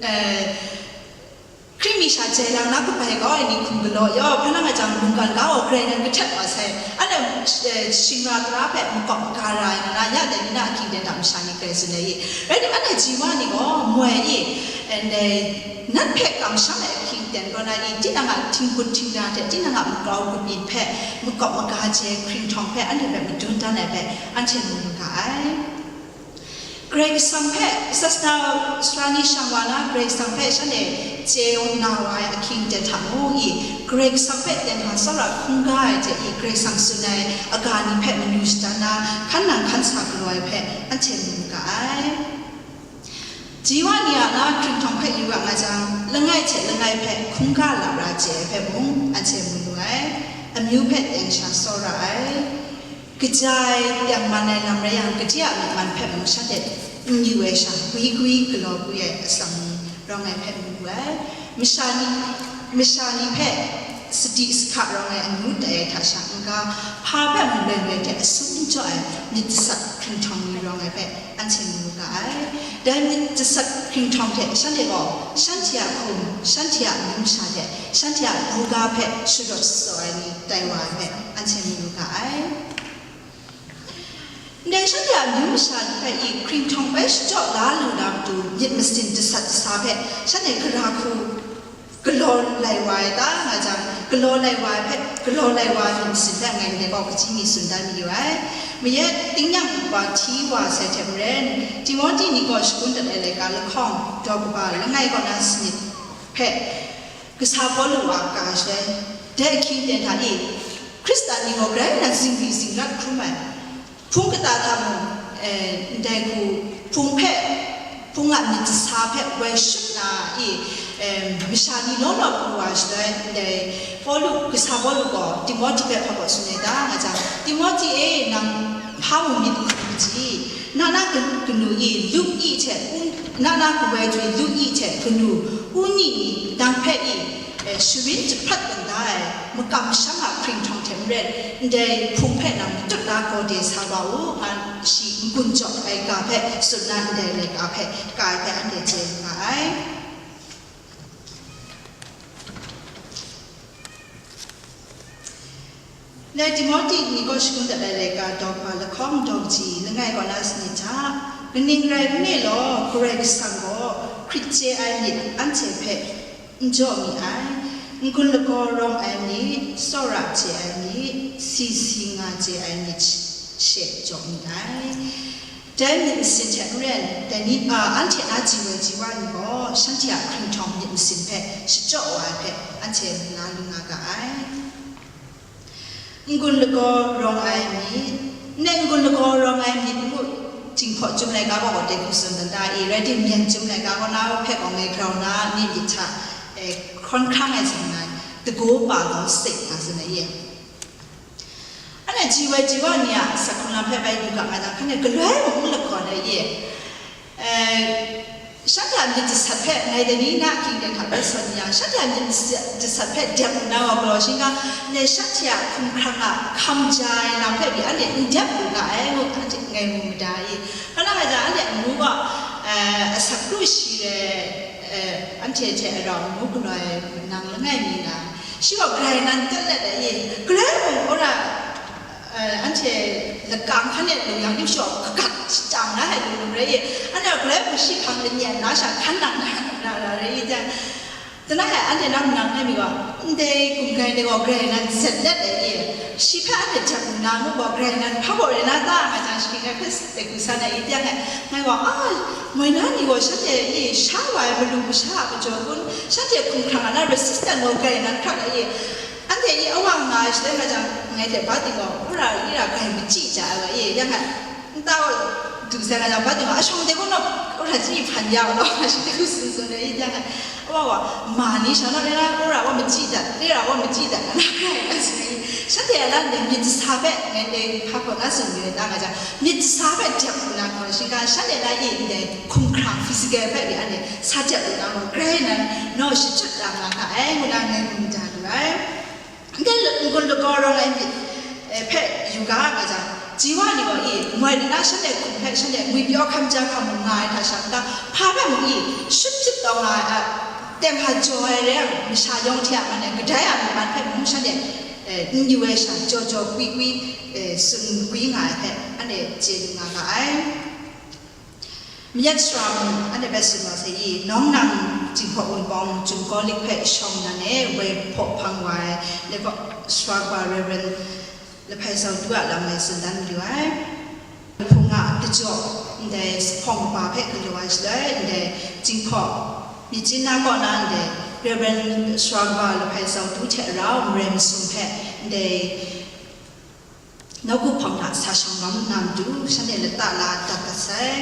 eh, hkring mi sha jai lang na kabai kau ai ni hkum galaw yaw, hpa na nga jang mungkan ga gaw grai nan kahtet wa sai. Anhte, eh, shingra tara hpe makawp maga ra ai nga na, ya dai ni na ahkying ten hta masha ni grai tsun ai i. Rai tim, anhte G Y G wa ni gaw moi i, ndai nat hpe kamsham ai ahkying ten kaw na i, tinang a htinggun htingra hte tinang a makau kabyin hpe makawp maga jai hkringhtawng hpe anhte hpe madun dan ai hpe anhte mu lu ga ai. Karai Kasang hpe, sasana sara ni shang wa na, Karai Kasang hpe shanhte chye na wa ai ahkying ten hta mung i, Karai Kasang hpe teng hkra tsawra hkungga ai hte i, Karai Kasang tsun ai aga ni hpe manu shadan na, hkan nang hkan sa galaw ai hpe anhte mu ga ai. G Y G wa ni a na hkringhtawng hpe yu ga nga jang, langai hte langai hpe hkungga lara chye ai hpe mung anhte mu lu ai, amyu hpe teng sha tsawra ai. Kaja ai tengman ai lam rai yang, gade a myi man hpe mung shanhte n yu ai sha, gwi gwi galaw gwi ai atsam ni rawng ai hpe mu lu ai. Masha ni, masha ni hpe sadi sahka rawng ai anu tai ai hta sha n-ga, hpa hpe mung loi loi hte asu n jaw ai myit dasat hkringhtawng ni rawng ai hpe anhte mu lu ga ai. Dai myit dasat hkringhtawng hte shanhte gaw shanhte a hkum, shanhte a amyu masha hte shanhte a buga hpe sharawt shatsawt ai ni tai wa ai hpe anhte mu lu ga ai. Ndai shanhte a amyu masha ni hpe i hkringhtawng bai shachyaw la lu na matu myit masin dasat dasa hpe shanhte gara hku galaw lai wa ai ta nga jang, galaw lai wa ai hpe, galaw lai wa ai myit masin hpe ngai ndai gaw kaji mi tsun dan mayu ai. Mayat tingnyang wa hti wa sai hte maren, Timote ni gaw shagun dat ai laika lahkawng daw kaba langai kaw na sanit hpe kasa Pawlu a ka shaloi, dai ahkying ten hta i, Hkristan ni gaw grai nna zingri zingrat hkrum ai, hpung kata hta mung, eh, ndai hku hpung hpe, hpung a myit dasa hpe woi shut na i, eh, masha ni law law pru wa shaloi, ndai Pawlu, kasa Pawlu gaw Timote hpe hpa gaw tsun ai ta nga jang, Timote e, nang hpa mung myit n hkrum ai ji, na na kanu i lu i hte, na na kawoi jwi lu i hte kanu, u ni ni nang hpe i, eh, sharin jahprat kau da ai, makam masham a hkringhtawng hte maren, ndai hpung hpe nang matut la gawde sa wa u, nga shi n-gun jaw ai ga hpe tsun na, ndai laika hpe ka ai hpe anhte chye lu nga ai. Ndai Timote ni gaw shagun dat ai laika daw kaba lahkawng daw kaji langai kaw na sanit hta, kaning rai nme law, Karai Kasang gaw hkrit chye ai myit anhte hpe n jaw mi ai, n-gun lagaw rawng ai myit, tsawra chye ai myit, si si nga chye ai myit she jaw mi ai. Dai myit masin hte maren, dai ni, a, anhte na G Y G wa ni gaw shanhte a hkringhtawng myit masin hpe shachyaw wa ai hpe anhte la lu nga ga ai. N-gun lagaw rawng ai myit, n-gun lagaw rawng ai myit ngu, Jinghpaw Chyum laika gaw dai hku tsun dan da i, rai timung, Myen Chyum laika gaw na hpe gaw ngai grau na myit myit hta, eh, hkawn hkrang ai zawn ngai, dagaw pa gaw sek nga tsun ai ye. Anhte G Y G wa ni a asak hkrung lam hpe bai yu ga nga jang, hkane galoi mung n lagaw ai ye. Eh, Shanhte a myit jasat hpe ngai dai ni na hkying ten hta bai sawn yang, shanhte a myit jasat hpe dep nna wa galaw shingkang, ne shanhte a hkumhkrang a hkam ja ai lam hpe pyi anhte n dep lu ga ai ngu, anhte ngai mu mada i? Hpa na nga jang, anhte amu gaw, eh, asak kru shi re, eh, anhte hte rau amu galoi nang langai mi nga, shi gaw grai nan tut let ai i? Galoi mung wora, eh, anhte lakang hkan e lung yang, yu shaw kagat shadang na ai lung lung rai i? Anhte galoi mung shi hpang lanyan na sha hkan nang na, na, na rai i jang, Tana e anhte nang nang ai mi gaw, ndai gumhkrai ni gaw grai nan zet let ai i? Shi hpe anhte jang nna ngu gaw, grai nan hpa gaw rai na ta nga jang, shi hpe dai hku san ai i? Tiang e, ngai gaw, a, moi na ni gaw shanhte i sha wa ai malu masha a majaw kun, shanhte hkumhkrang a na resistant gaw grai nan hkrak ai i? Anhte i awa nga ai shaloi nga jang, ngai hte ba ting gaw, wora ira grai machyi ja ai wa i? Yang e, nta gaw du sai nga jang, ba ting gaw, ashawng de gaw naw, wora chyi hpan ya gaw naw, shi hte hku tsun tsun ai i? Yang e, Wa wa, ma ni sha na, na, na, wora wa machyi dat, re ra wa machyi dat, na, na, na, na, shanhte a na, myit jasa hpe ngai dai hpa hpaw na tsun yu ai ta nga jang, myit jasa hpe dep nna gaw, shingkang shanhte na i ndai hkumhkrang physical hpe ri anhte sa dep lu na gaw, grai nan naw shachyut ra nga ga ai ngu na ngai mu da lu ai. Ndai n-gun lagaw rawng ai myit, eh, hpe yu ga ai jang, Jiwa ni gaw i, moi nna shanhte hkum hpe shanhte ngwipyaw hkam ja hkam mung nga ai hta sha n-ga, hpa hpe mung i, shut chyit taw nga ai a, teng hta jaw ai rai yang, masha yawng hte a man e, kadai a mung man hpe mung shanhte, eh, n yu ai sha, jaw jaw kwi kwi, eh, tsun kwi nga ai hpe, anhte chye lu nga ga ai. Mayat sara mung, anhte hpe tsun wa sai i, nawng nang Jinghpaw Wunpawng Chyum Kawlik hpe shawng nan e, woi hpaw hpang wa ai, Lagaw sara kaba Reverend Lahpai Zau Du a lam ngai tsun dan mayu ai. Hpung a dajaw, ndai Sahpawng kaba hpe galaw ai shaloi, ndai Jinghpaw Myitkyina kaw na ndai Reverend sara kaba Lahpai Zau Du hte rau marai masum hpe ndai nawku hpawng hta sa shanglawm na matu, shanhte lata la dat dat sai.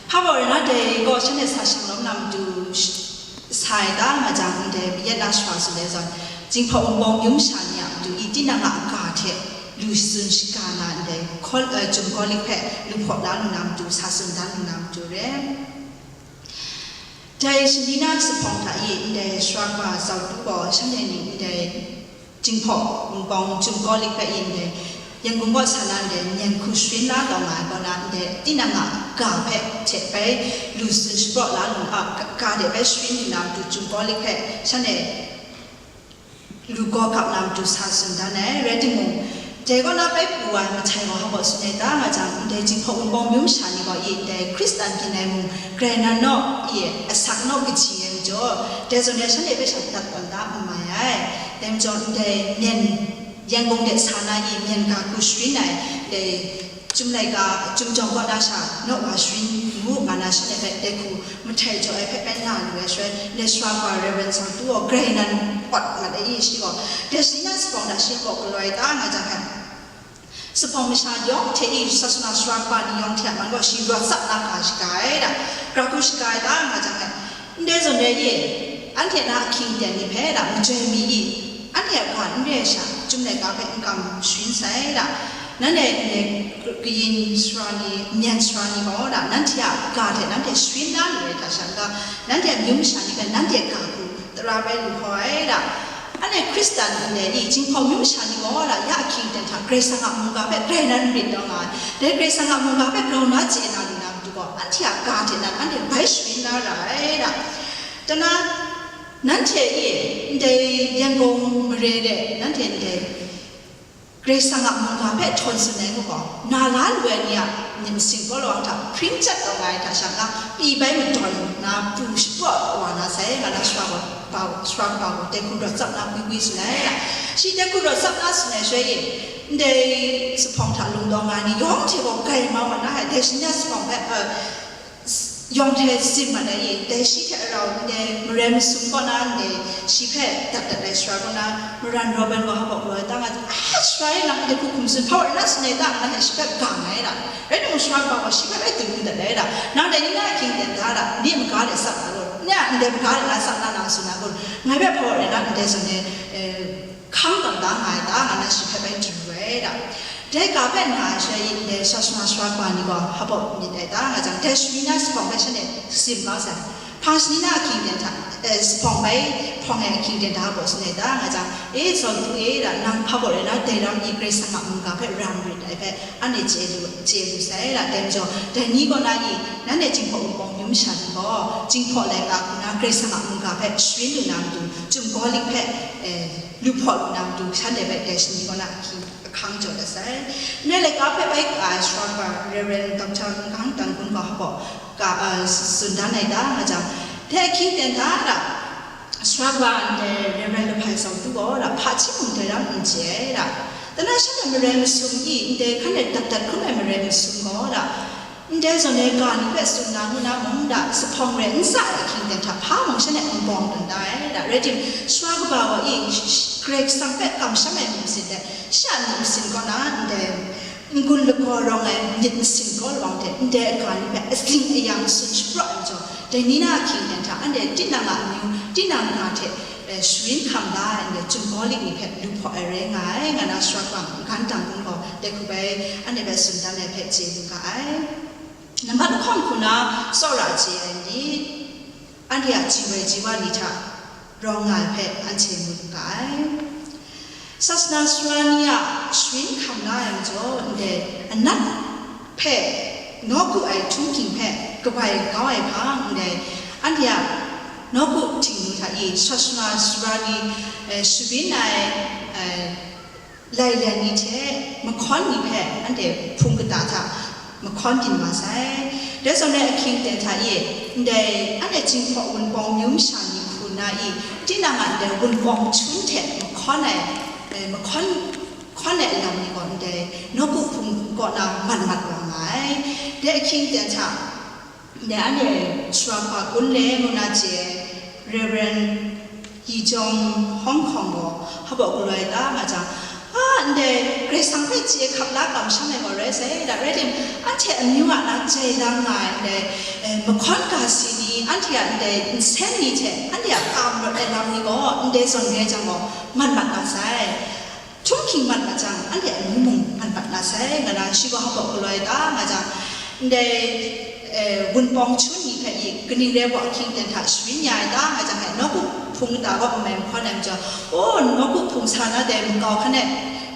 Hpa baw rai na dai gaw shanhte sa shanglawm na matu sh-, sa ai ta nga jang, ndai Mayat na sara tsun ai zawn, Jinghpaw Wunpawng myum sha ni a matu i, tinang a ga hte lu tsun shaga na ndai, Kaw-, eh, Chyum Kawlik hpe lu hpaw la lu na matu, sa tsun dan lu na matu re. Dai Myitkyina Sahpawng hta i ndai sara kaba Zau Du gaw shanhte ni ndai Jinghpaw Wunpawng Chyum Kawlik hpe i ndai Yangon kaw sa na ndai myen hku sharin la taw nga ai kaw na, ndai tinang a ga hpe hte bai lu tsun shapraw la lu, a, ga, ga de bai sharin lu na matu Chyum Kawlik hpe shanhte lu gaw gap na matu sa tsun dan ai. Rai timung, dai kaw na bai pru wa ai mahtai gaw hpa baw tsun ai ta nga jang, ndai Jinghpaw Wunpawng myum sha ni gaw i ndai Hkristan byin ai mung grai nan naw i asak naw kaji ai majaw, dai zawn e shanhte hpe sha dat tawn da n mai ai. Dai majaw, ndai myen Yangon de sa na i myen ga hku sharin ai, dai Chyum laika, Chyum jawng kaw na sha naw wa sharin ngu nga na shanhte hpe dai hku mahtai jaw ai hpe bai nga lu ai shaloi, ndai sara kaba Reverend Zau Du gaw grai nan pawt mat ai i, shi gaw dai Myitkyina Sahpawng hta shi hpaw galaw ai ta nga jang hpe, Sahpawng masha yawng hte i, sasana sara kaba ni yawng hte a man gaw shi rawt tsap na ga shaga ai da, ga hku shaga ai ta nga jang hpe, ndai zawn rai i, anhte na ahkying ten ni hpe da majoi mi i, anhte a ga n re ai sha, Chyum laika hpe n kam sharin sai da, nanhte ndai kayin sara ni, myen sara ni gaw da, nanhte a ga hte nanhte sharin la lu ai hta sha n-ga, nanhte a myum masha ni hpe nanhte ga hku tara bai lu hkau ai da. Anhte Hkristan ndai ni Jinghpaw myum masha ni gaw da, ya ahkying ten hta Karai Kasang a mungga hpe grai nan n rit taw nga ai. Dai Karai Kasang a mungga hpe grau na chye na lu na matu gaw, anhte a ga hte nan anhte bai sharin la ra ai da. Tana, nanhte e ndai Yangon mare de, nanhte ndai Karai Kasang a mungga hpe htawn tsun ai ngu gaw, na la lu ai ni a myit masin galaw hta hpring chyat taw nga ai hta sha n-ga, pyi bai madawn na pru shapraw wa na sai, nga na sara kaba, sara kaba gaw dai hku rawt tsap na gwi gwi tsun ai. Shi dai hku rawt tsap na tsun ai shaloi, ndai Sahpawng hta lung taw nga ai ni yawng hte gaw grai mau mat na ai, dai Myitkyina Sahpawng hpe, eh, yawng hte tsim mat ai i, dai shi hte rau ndai marai masum kaw na ndai shi hpe dat dat ai sara kaw na, Maran Robin wa hpa gaw galaw ai ta nga, a, sara e nang dai hku hkum tsun hpa wa rai na tsun ai ta nga, nang hte shi hpe gang ai da. Rai timung, sara kaba gaw shi hpe rai dun dat ai da. Nang dai ni na ahkying ten da da, ni a maga de tsap na gaw, ni a ndai maga de na tsap na, nang tsun na gaw, ngai hpe hpa wa rai na ndai zawn e, eh, hkang kang da nga ai ta nga na shi hpe bai du ai da. Dai ga hpe na ai sha i, ndai sasana sara kaba ni gaw hpa baw myit ai ta nga jang, dai shani na jahpawng bai shanhte tsim kau sai. Hpang shani na ahkying ten hta, eh, jahpawng bai hpawng ai ahkying ten hta hpa baw shanhte ta nga jang, e, Sawtu e, ra nang hpa baw rai na, dai ram i Karai Kasang a mungga hpe ram rit ai hpe anhte chye lu, chye lu sai, ra dai majaw, dai ni kaw na i, nanhte Jinghpaw Wunpawng myu masha ni gaw, Jinghpaw laika hku na Karai Kasang a mungga hpe sharin lu na matu, Chyum Kawlik hpe, eh, lu hpaw lu na matu, shanhte hpe dai shani kaw na ahkying ahkang jaw dat sai. Ndai laika hpe bai ka ai sara kaba Reverend Doctor N Gang Tan Gun gaw hpa baw ka, uh, tsun dan ai ta nga jang, dai ahkying ten hta ra, sara kaba ndai Reverend Lahpai Sawtu gaw ra, hpa hti mung dai ram n chye ai ra. Dai na shanhte marai masum i, ndai hkan e dat dat hkrum ai marai masum gaw ra, ndai zawn e ga ni hpe tsun na ngu na mung, ra, jahpawng rai n sa ai ahkying ten hta hpa mung shanhte n bawng tawn da ai, ra, rai tim, sara kaba wa i, sh-, sh-, Karai Kasang hpe kamsham ai myit masin hte, shi a myit masin kaw na ndai n-gun lagaw rawng ai myit masin kau lawang hte ndai aga ni hpe azing ayang tsun shapraw ai majaw, dai ni na ahkying ten hta anhte tinang a amyu, tinang na hte, eh, sharin hkam la ai ndai Chyum Kawlik ni hpe lu hpaw ai rai nga ai, nga na sara kaba N Gang Tan Gun gaw dai hku bai anhte hpe tsun dan ai hpe chye lu ga ai. Nambat lahkawng hku na tsawra chye ai ni, anhte a ji woi ji wa ni hta rawng nga ai hpe anhte mu lu ga ai. Sasana sara ni a sharin hkam la ai majaw, ndai anat hpe nawku ai htunghking hpe kabai kau ai hpang, ndai anhte a nawku htingnu hta i sasana sara ni, eh, sharin ai, eh, lailen ni hte mahkawn ni hpe anhte hpung kata hta mahkawn byin wa sai. Dai zawn e ahkying ten hta e, ndai anhte Jinghpaw Wunpawng myu masha ni hku na i, tinang a ndai Wunpawng hchun hte mahkawn ai, eh, mahkawn, hkawn ai alam ni gaw ndai nawku hpung kaw na mat mat wa nga ai. Dai ahkying ten hta, ndai anhte sara kaba Gun Le ngu na chye ai Reverend Yi Jong Hong Kong gaw hpa baw galaw ai ta nga jang, a, ndai Karai Kasang hpe chye hkap la kamsham ai gaw rai sai, da rai tim, anhte amyu a na jai lang nga ai ndai, eh, mahkawn ga si ni, anhte a ndai nsen ni hte anhte a kam rawt ai lam ni gaw ndai zawn rai jang gaw mat mat nga sai. Htunghking mat mat jang, anhte amyu mung mat mat na sai, nga na shi gaw hpa baw galaw ai ta nga jang, ndai, eh, Wunpawng hchun ni hpe i kaning rai gaw ahkying ten hta sharin ya ai ta nga jang, e, nawku hpung kata gaw n mai mahkawn ai majaw, o, nawku hpung sa na dai makau hkan e,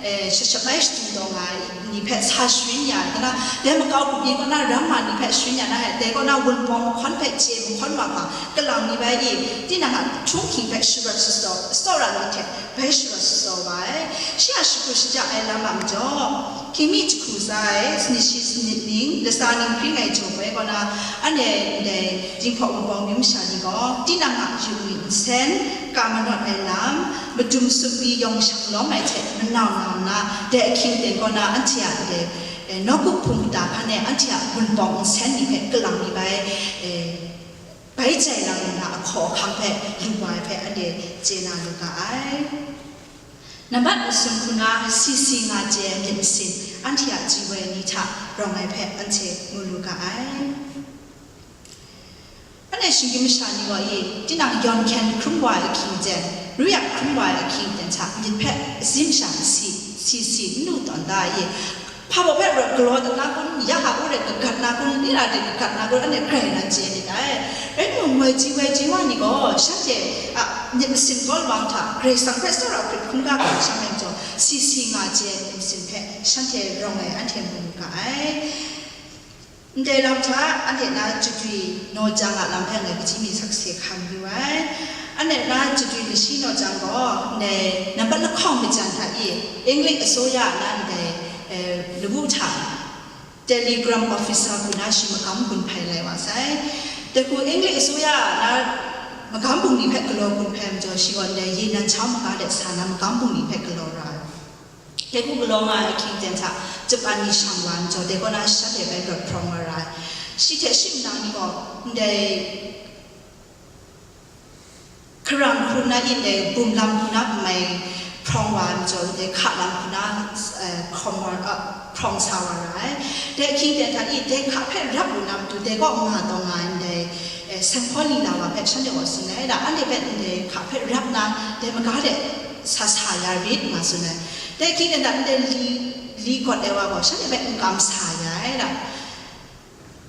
eh, sha sha bai shadu taw nga ai ni hpe sa sharin ya ai, nga na dai makau hku pyi kaw na ram ma ni hpe sharin ya na, e, dai kaw na Wunpawng mahkawn hpe chye mahkawn wa hkra, kalang mi bai i, tinang a htunghking hpe sharawt shasaw, tsawra ni hte, bai sharawt shasaw wa ai. Shi a shakut shaja ai lam a majaw, hkying mi jahku tsa ai, sanit shi sanit ning, latsa ning hpring ai jaw ai kaw na, anhte ndai Jinghpaw Wunpawng myu masha ni gaw, tinang a yu mi nsen, ka manawt ai lam, madum sumri yawng shang lawm ai hte manau nau nna, dai ahkying ten kaw na anhte a ndai, eh, nawku hpung kata hkan e anhte a Wunpawng nsen ni hpe kalang mi bai, eh, bai jai lang nna ahkaw ahkang hpe lu wa ai hpe anhte chye na lu ga ai. Nambat masum hku na C C nga chye ai myit masin anhte a ji woi ni hta rawng ai hpe anhte mu lu ga ai. Anhte shinggyim masha ni gaw i, tinang yawn hkyen hkrum wa ai ahkying ten, ruyap hkrum wa ai ahkying ten hta myit hpe asi masha asi, C C n lu tawn da i, hpa baw hpe rawt galaw dat na kun, ya hka wu rai kagat na kun, ni ra de kagat na kun, anhte grai nan chye myit dai. Rai timung, moi ji woi ji wa ni gaw, shanhte a myit masin kau lawang hta, Karai Kasang hpe tsawra hkrit hkungga hkam sha ai majaw, C C nga chye ai myit masin hpe shanhte rawng ai anhte mu lu ga ai. Ndai lam hta, anhte na chadwi naw jang a lam hpe ngai kaji mi sakse hkam yu ai. Anhte na chadwi lashi naw jang gaw, ndai nambat lahkawng majan hta i, English အစိုးရ na ndai, eh, lawu hta, Telegram officer hku na shi magam gun hpai lai wa sai. Dai hku English အစိုးရ na magam bungli hpe galaw gun hpai majaw, shi gaw ndai ye nan chau maga de sa na magam bungli hpe galaw ra ai. Dai hku galaw nga ai ahkying ten hta, Japan ni shang wa ai majaw, dai kaw na shanhte bai rawt hprawng wa ra ai. Shi hte shi manang ni gaw, ndai hkarang hku na i, ndai bum lam hku na mai hprawng wa ai majaw, dai hka lam hku na, eh, hkawm wa, eh, hprawng sa wa ra ai. Dai ahkying ten hta i, dai hka hpe rap lu na matu, dai kaw nga taw nga ai ndai, eh, Sanhkaw Lila wa hpe shanhte gaw tsun ai, da, anhte hpe ndai hka hpe rap na, dai maga de sa sa ya rit, nga tsun ai. Dai ahkying ten hta ndai li, Li kawt ai wa gaw shanhte hpe n kam sa ya ai da.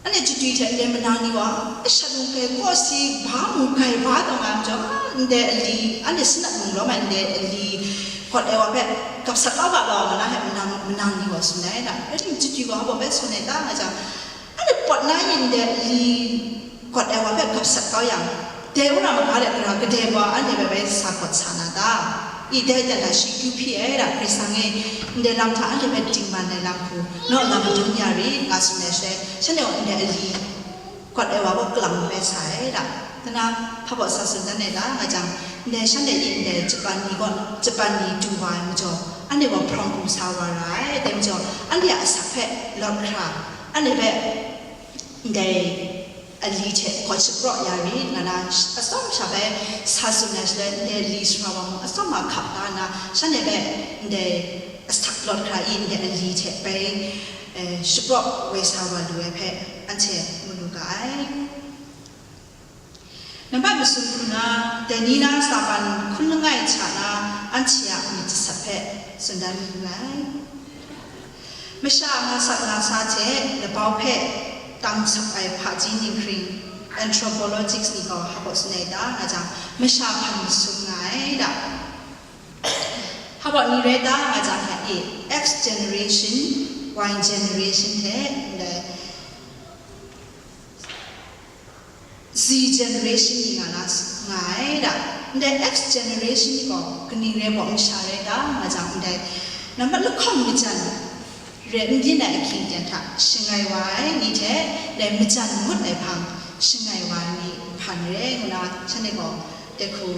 Anhte chadwi hte ndai manang ni gaw, shat mung kai kaw si, ba mung kai ba taw nga ai majaw, ndai ali, anhte sanat mung lawm ai ndai ali kawt ai wa hpe gap sat kau ga law, nga na hpe manang, manang ni gaw tsun ai da. Rai timung, chadwi gaw hpa baw bai tsun ai ta nga jang, anhte pawt na yin ndai ali kawt ai wa hpe gap sat kau yang, dai wora maga de gara kadai wa anhte hpe bai sa kawt sa na ta? I dai dan hta shi kyu hpyi ai da, Karai Kasang e ndai lam hta anhte hpe dingman ai lam hku, naw lam madun ya rit, nga tsun ai shaloi, shanhte gaw ndai ali kawt ai wa gaw kalang bai sa ai da. Dana, hpa baw sa tsun dan ai da, nga jang, ndai shanhte i ndai Japan ni gaw, Japan ni du wa ai majaw, anhte gaw hprawng hkum sa wa ra ai, dai majaw, anhte a asak hpe lawt hkra, anhte hpe ndai ali hte gaw shapraw ya rit, nga na atsawm sha bai sa tsun ai shaloi, ndai ali sara wa mung atsawm a hkap da nna, shanhte hpe ndai asak lawt hkra i, ndai ali hte bai, eh, shapraw woi sa wa lu ai hpe anhte mu lu ga ai. Nambat masum hku na, dai ni na Satan hkun langai hta na anhte a myit jasat hpe tsun dan mayu ai. Masha nga sat nga sa hte labau hpe tang sap ai hpaji ninghkring, anthropologists ni gaw hpa baw tsun ai ta nga jang, masha hpan masum nga ai da. Hpa baw ni rai ta nga jang, hta e, X generation, Y generation hte ndai Z generation ni nga na s-, nga ai da. Ndai X generation ni gaw kaning rai baw masha rai ta nga jang, ndai nambat lahkawng majan re n byin ai ahkying ten hta shangai wa ai ni hte, ndai majan ngut ai hpang shangai wa ai ni hpan re ngu na, shanhte gaw dai hku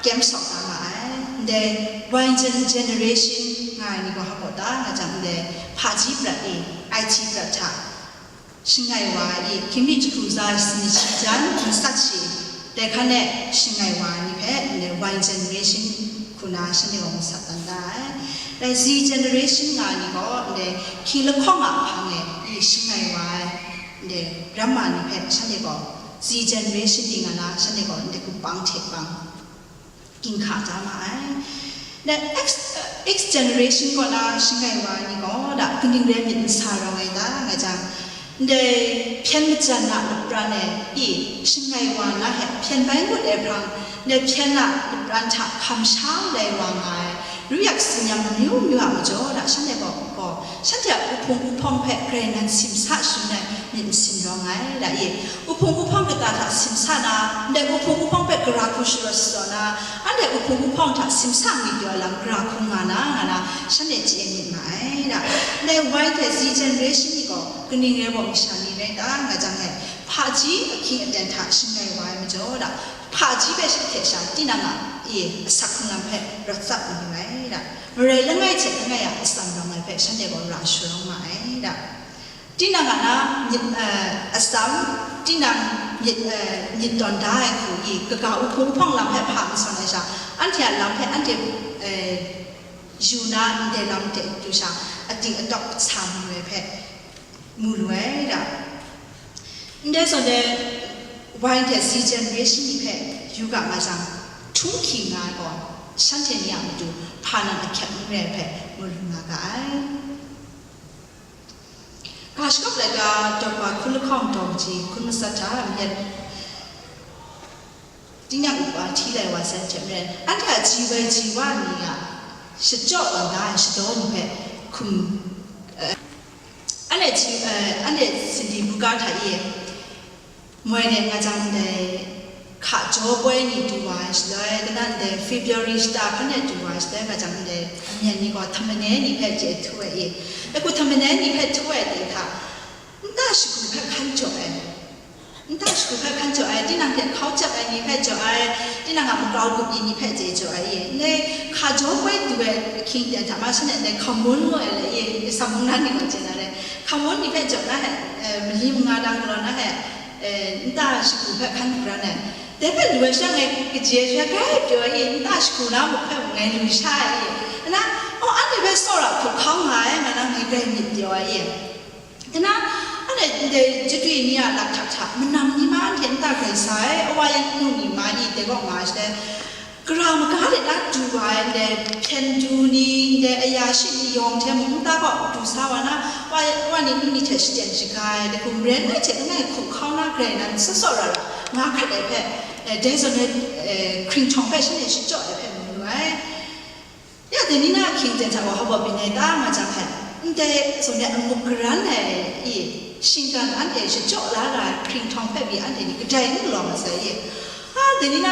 kyem sawk da nga ai. Ndai Y gen-, generation nga ai ni gaw hpa baw ta nga jang, ndai hpaji prat e, I T prat hta shangai wa ai, hkying mi jahku za sani shi jan, matsat shi, dai hkan e shangai wa ai ni hpe ndai Y generation hku na shanhte gaw matsat dan da ai. Dai Z generation nga ai ni gaw ndai hkying lahkawng a hpang e i shangai wa ai, ndai ramma ni hpe shanhte gaw Z generation ni nga na shanhte gaw ndai kumhpang hte pang ginhka da ma ai. Dai X, X generation kaw na shangai wa ai ni gaw da kaning rai myit n sa rawng ai ta nga jang, ndai hpyen majan a lapran e i shangai wa na hpe hpyen bai ngut ai hpang, ndai hpyen a lapran hta hkam sha lai wa nga ai, ru yak tsin-yam amyu myu a majaw da shanhte gaw, gaw, shanhte a uhpung uhpawng hpe grai nan simsa shangun ai myit masin rawng ai, ra i, uhpung uhpawng kata hta simsa na, ndai uhpung uhpawng hpe gara hku sharawt sharawt na, anhte uhpung uhpawng hta simsa ngwipyaw ai lam gara hku nga na, nga na, shanhte chye myit ma ai, ra. Ndai Y hte Z generation ni gaw kaning rai baw masha ni rai ta, nga jang e, hpaji ahkying aten hta shangai wa ai majaw, ra, hpaji hpe sha hte sha tinang a, e, asak hkrung lam hpe rawt tsap mayu ai, ra. Marai langai hte langai a atsam rawng ai hpe shanhte gaw ra sharawng ma ai, ra. Tinang a na myit, eh, atsam, tinang myit, eh, myit tawn da ai hku i, kaga uhpung uhpawng lam hpe hpa n sawn ai sha, anhte a lam hpe anhte, eh, yu na ndai lam de du sha, ating atawk sa mayu ai hpe mu lu ai, ra. Ndai zawn e, Y hte Z generation ni hpe yu ga nga jang, htunghki nga ai gaw, shanhte ni a matu hpa nan ahkyep n re ai hpe mu lu nga ga ai. Ga shagawp laika daw hpa hkun lahkawng daw kaji hkun matsat hta myit, tingnyang upa hti lai wa sai hte maren, anhte a G Y G Y ni a shachyaw wa da ai shadaw ni hpe hkum, eh, anhte G-, eh, anhte Cindy Booker hta e, moi de nga jang ndai hka jaw poi ni du wa ai shaloi, kanawn ndai February shata hkan e du wa ai shaloi, nga jang ndai amyen ni gaw htamanei ni hpe chye htu ai i, dai hku htamanei ni hpe htu ai de hta, nta shagu hpe hkan jaw ai, nta shagu hpe hkan jaw ai, tinang hte hkau jep ai ni hpe jaw ai, tinang a makau grup ni hpe chye jaw ai i, ndai hka jaw poi du ai ahkying ten hta ma shanhte ndai hkamun ngu ai le i, Sam mung na ni gaw chye na re, hkamun ni hpe jaw na he, eh, mali manga dang galaw na he, eh, nta shagu hpe hkan hkran ai. Dai hpe lu ai sha ngai kaji ai sha grai pyaw ai i, nta shagu na muk hpe mung ngai lu sha ai i. Nna, oh, anhte hpe tsawra hkut hkau nga ai, nga na ngai grai myit pyaw ai i. Nna, anhte ndai chadwi ni a lakhtak hta, manam ni ma anhte nta grai sa ai, awa yan nu ni ma i, dai kaw nga ai shaloi, Gara maga de na du wa ai ndai hpyen du ni, ndai aya shi ni yawng hte mung nta gaw du sa wa na, wa, wa ni nu ni hte shaten shaga ai, dai hkum ren ai hte langai hkup hkau na grai nan, tsawt tsawt ra ra nga hkrat ai hpe, eh, dai zawn e, eh, hkringhtawng hpe shanhte shachyaw ai hpe mu lu ai. Ya dai ni na ahkying ten hta wa hpa byin ai ta nga jang hpe, ndai zawn e amu karan ai i, shinggan anhte shachyaw la ra ai hkringhtawng hpe pyi anhte ni kadai n galaw masai i, a, dai ni na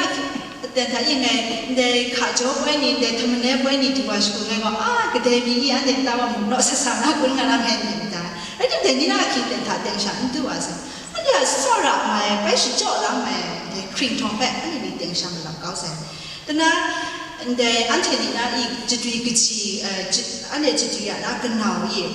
ten hta yin ngai, ndai hka jaw poi ni, ndai htamanai poi ni du wa shagun ngai gaw, a, kadai mi i anhte nta wa mung naw sat sa na kun nga na ngai myit n ta? Rai tim, dai ni na ahkying ten hta teng sha n du wa sai. Anhte a tsawra mai, bai shachyaw la mai, ndai hkringhtawng hpe anhte ni teng sha malap kau sai. Dana, ndai anhte ni na i chadwi kaji, eh, chad-, anhte chadwi a na kanau i,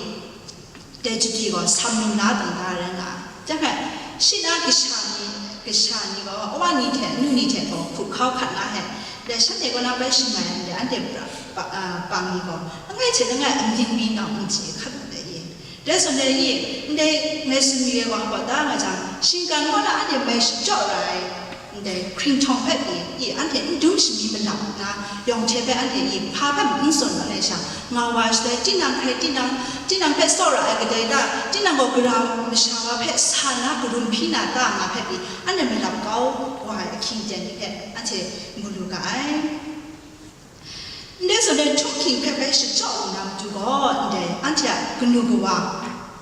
dai chadwi gaw sam lu na tawn da rai nga ai. Chyang hpe, shi na kasha ni, kasha ni gaw, awa ni hte, anu ni hte gaw, hkup hkau hkat na hte, dai shanhte kaw na bai shangai ai, ndai anhte pra, pa, a, pang ni gaw, langai hte langai amying mi nau n chye hkat lu ai i. Dai zawn e i, ndai ngai tsun mi ai wa hpa ta nga jang, shinggan kaw na anhte bai shachyaw ra ai, ndai hkringhtawng hpe pyi, i, anhte n dum shami malap nna, yawng hte hpe anhte i, hpa hpe n zawn mat ai sha, nga wa ai shaloi, tinang hkrai tinang, tinang hpe tsawra ai kadai ta, tinang gaw gara masha wa hpe sa na karum hpyi na ta nga hpe pyi, anhte malap kau wa ai ahkying ten ni hpe anhte mu lu ga ai. Ndai zawn e htunghking hpe bai shachyaw lu na matu gaw, ndai anhte a kanu kawa,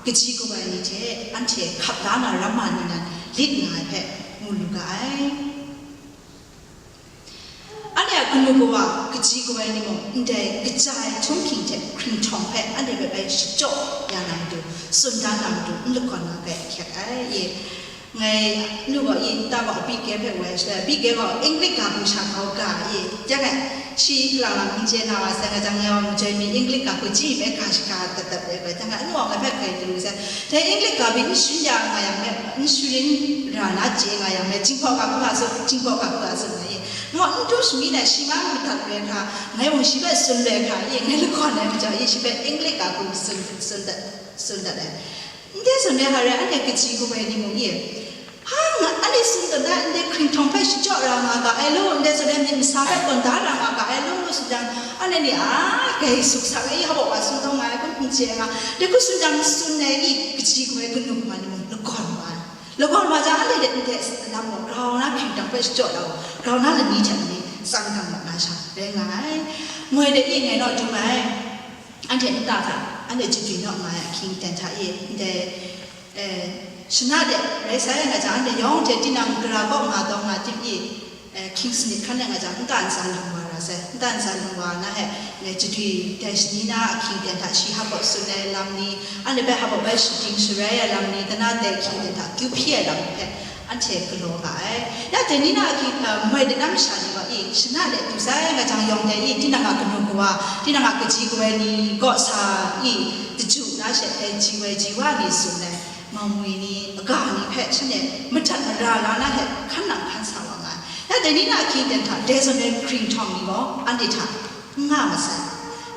kaji kawai ni hte anhte hkap la na ramma ni nan lit nga ai hpe mu lu ga ai. Anhte a kanu kawa, kaji kawai ni mung, ndai kaja ai htunghking hte hkringhtawng hpe anhte hpe bai shachyaw ya na matu, tsun da na matu, n lakawn na hpe hkyek ai. Ngai nu gaw i nta gaw Abigail hpe woi shaloi, Abigail gaw English ga hpung sha kau ga i, chyang ai, shi lang lang n chye na wa sai, nga jang ngai wa majoi mi English ga hpung chyi hpe ga shaga dat dat ai gaw, chyang ai, anu gaw ngai hpe grai du sai. Dai English ga pyi n shun ya nga yang me, n shun ra na chye nga yang me, Jinghpaw ga hpung a tsun, Jinghpaw ga hpung a tsun nga i, nu gaw n du shami na shi ma madat re hkra, ngai mung shi hpe tsun re hkra i, ngai lakawn ai majaw i, shi hpe English ga hpung tsun, tsun dat, tsun dat ai. Ndai zawn e hare anhte kaji kawai ni mung i, ha, nga, anhte tsun tawn da, ndai hkringhtawng hpe shachyaw ra nga ga ai law, ndai zawn e myit masa hpe tawn da ra nga ga ai law, tsun jang, anhte ni a, gai suk sak ai, hpa wa tsun tawn nga ai kun n chye ai nga, dai hku tsun jang, tsun ai i, kaji kawai kanu kawa ni mung lagawn wa ai. Lagawn wa jang, anhte de ndai lam gaw grau na hkringhtawng hpe shachyaw ra gaw, grau na lani hte lani tsang dang mat na sha rai nga ai. Moi de i ngai naw dum ai. Anhte nta hta, anhte chadwi naw nga ai ahkying ten hta e, ndai, eh, shana de rai sai nga jang, anhte yawng hte tinang gara kaw nga taw nga tim e, eh, hkying sanit hkan ai nga jang, nta ntsa lung wa ra sai. Nta ntsa lung wa na he, eh, chadwi dai shani na ahkying ten hta shi hpa tsun ai lam ni, anhte bai hpa bai shading sharai ai lam ni, dana dai ahkying ten hta kyu hpyi ai lam ni hpe, anhte galaw ga ai. Ya dai ni na a hki, uh, moi de na masha ni gaw i, shana de du sai nga jang yawng dai i, tinang a kanu kawa, tinang a kaji kawai ni kaw sa i, daju na she dai ji wai ji wa ni tsun ai, maumwi ni, aga ni hpe shanhte madat mara la na hte hkan nang hkan sa wa nga ai. Ya dai ni na a hki ten hta, dai zawn ai hkringhtawng ni gaw anhte hta n nga masai.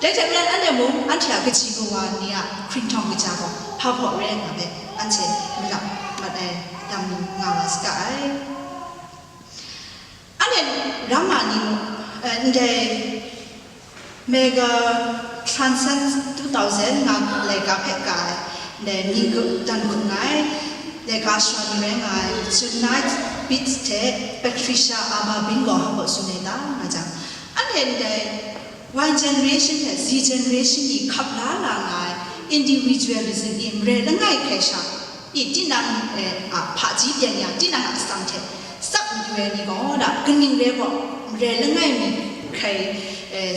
Dai hte maren anhte mung anhte a kaji kawa ni a hkringhtawng kaja gaw hpa hpaw rai nga hpe anhte malap mat ai lam ni nga wa saga ai. Anhte ramma ni mung, eh, ndai Mega Transcend two thousand nga laika hpe ka ai, ndai mying dan hkrum nga ai, laika shawa ni rai nga ai, Jeanette Beats hte Patricia Ababin gaw hpa tsun ai ta nga jang, anhte ndai Y generation hte Z generation ni hkap la la nga ai individualism i marai langai hkrai sha i, tinang, eh, a hpaji byeng ya, tinang a atsam hte tsap mayu ai ni gaw, da, kaning rai gaw, marai langai mi hkrai, eh,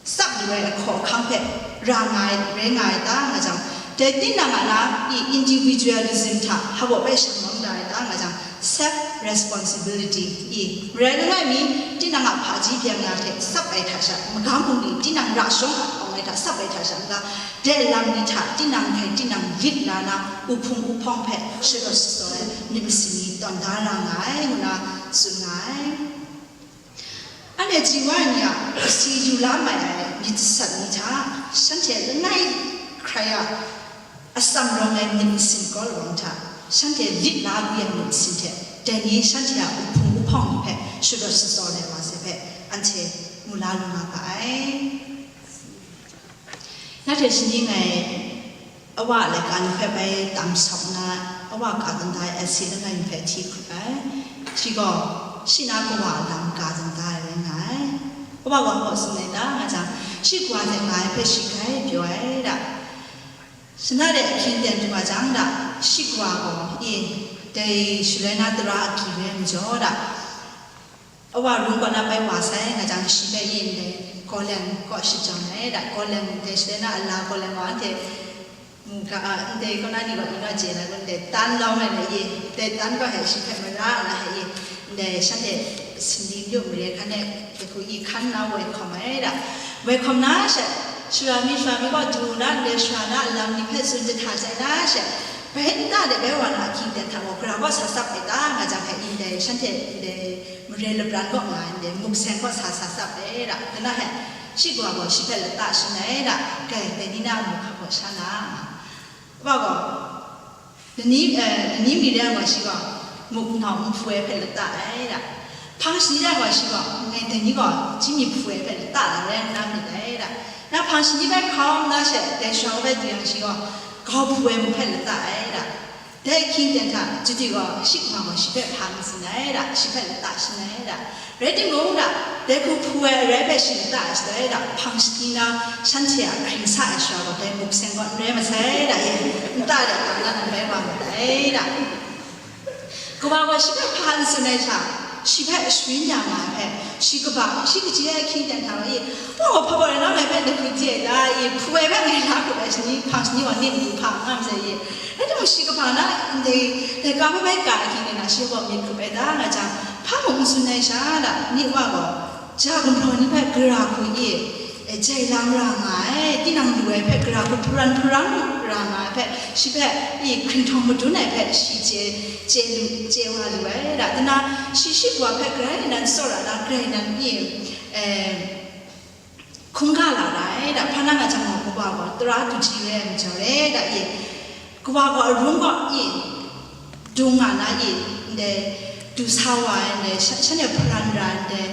tsap mayu ai ahkaw ahkang hpe ra nga ai, rai nga ai ta nga jang, dai tinang a na i individualism hta hpa bai shanglawm da ai ta nga jang, self responsibility i, marai langai mi, tinang a hpaji byeng ya hte tsap ai hta sha, magam bungli tinang ra shawng a hkawng ai hta tsap ai hta sha n-ga, dai lam ni hta tinang hkai tinang lit la na, uhpung uhpawng hpe shadawn shatsawt ai myit masin ni tawn da ra nga ai, ngu na tsun nga ai. Anhte G Y ni a kasi yu la mai ai myit jasat ni hta, shanhte langai hkrai a atsam rawng ai myit masin kau rawng hta, shanhte lit la lu yang myit masin hte, dai ni shanhte a uhpung uhpawng ni hpe shadawn shatsawt ai wa sai. anhte mu la lu nga ga ai. Na hte shani ngai, Awa a laika ni hpe bai tam shawk na, Awa ka kanda ai asi langai mi hpe hti hkrup ai. Shi gaw, shi na kawa a lam ka kanda ai rai nga ai. Awa wa gaw tsun ai ta, nga jang, shi kawa hte nga ai hpe shi grai pyaw ai da. Shana de ahkying ten du wa jang da, shi kawa gaw, e, dai shaloi na tara agyi rai ai majaw da, Awa rung kaw na bai wa sai, nga jang shi hpe yin dai, Golan kaw shajawng ai da, Golan dai shaloi na ala Golan wa anhte, mm, ka, a, ndai kaw na ni gaw ina chye na kun dai, tan lawm ai na ye, dai tan gaw he shi hpe mara na he ye, ndai shanhte sindi myu mare hkan e, dai hku i hkan na woi hkawm ai da, woi hkawm na she, shara mi shara mi gaw du na, ndai shara na alam ni hpe tsun jahta jai na she, bai nta de bai wa na ahkying ten hta gaw, gara gaw sa tsap ai ta, nga jang he yin dai, shanhte ndai, Mare labran kaw nga ai ndai, muk seng kaw sa sa tsap ai da, dana he, shi kawa gaw shi hpe lata shin ai da, kai, dai ni na a muk hkap kaw sha na, wa gaw, lani, eh, lani mi rai gaw shi gaw, muk nau nhpu ai hpe lata ai da, hpang shani rai gaw shi gaw, ngai dai ni gaw, ji mi hpu ai hpe lata la rai nna myit ai da, na hpang shani bai hkau nna she, dai shara bai du yang shi gaw, gau hpu ai muk hpe lata ai da. Dai ahkying ten hta, Judy gaw, shi kawa gaw shi hpe hpa n tsun ai da, shi hpe lata shin ai da. Rai timung da, dai hku hpu ai arai hpe shi lata ai shaloi da, hpang shani na shanhte a hkring sa ai shara gaw, dai muk seng gaw n rai masai da, e, nta de kang na nan bai wa ma ai da. Kawa gaw shi hpe hpa n tsun ai hta, shi hpe sharin ya nga ai hpe, shi kaba, shi kaji ai ahkying ten hta gaw, e, wa gaw hpa gaw rai na ngai hpe dai hku di ai da, e, hpu ai hpe ngai la hkrup ai shani, hpang shani gaw ning n du hpa n nga masai, e. Rai timung, shi kaba na ndai, ndai ka hpe bai ka ai hkying na, shi gaw myit hkrup ai da, nga jang, hpa mung n tsun ai sha da, myit wa gaw, ja gumhpraw ni hpe gara hku i, e, jai lang ra nga ai, tinang lu ai hpe gara hku hparan hparang ra nga ai hpe, shi hpe i hkringhtawng madun ai hpe, shi chye, chye lu, chye wa lu ai da, dana, shi shi kawa hpe grai nan tsawra na, grai nan i, e, hkungga la ra ai da, hpa na nga jang gaw, kawa gaw tara du ji rai ai majaw re da, e, kawa gaw arung gaw, e, dung nga na, e, ndai, du sa wa ai ndai, sha-, shanhte hparan ra ai ndai,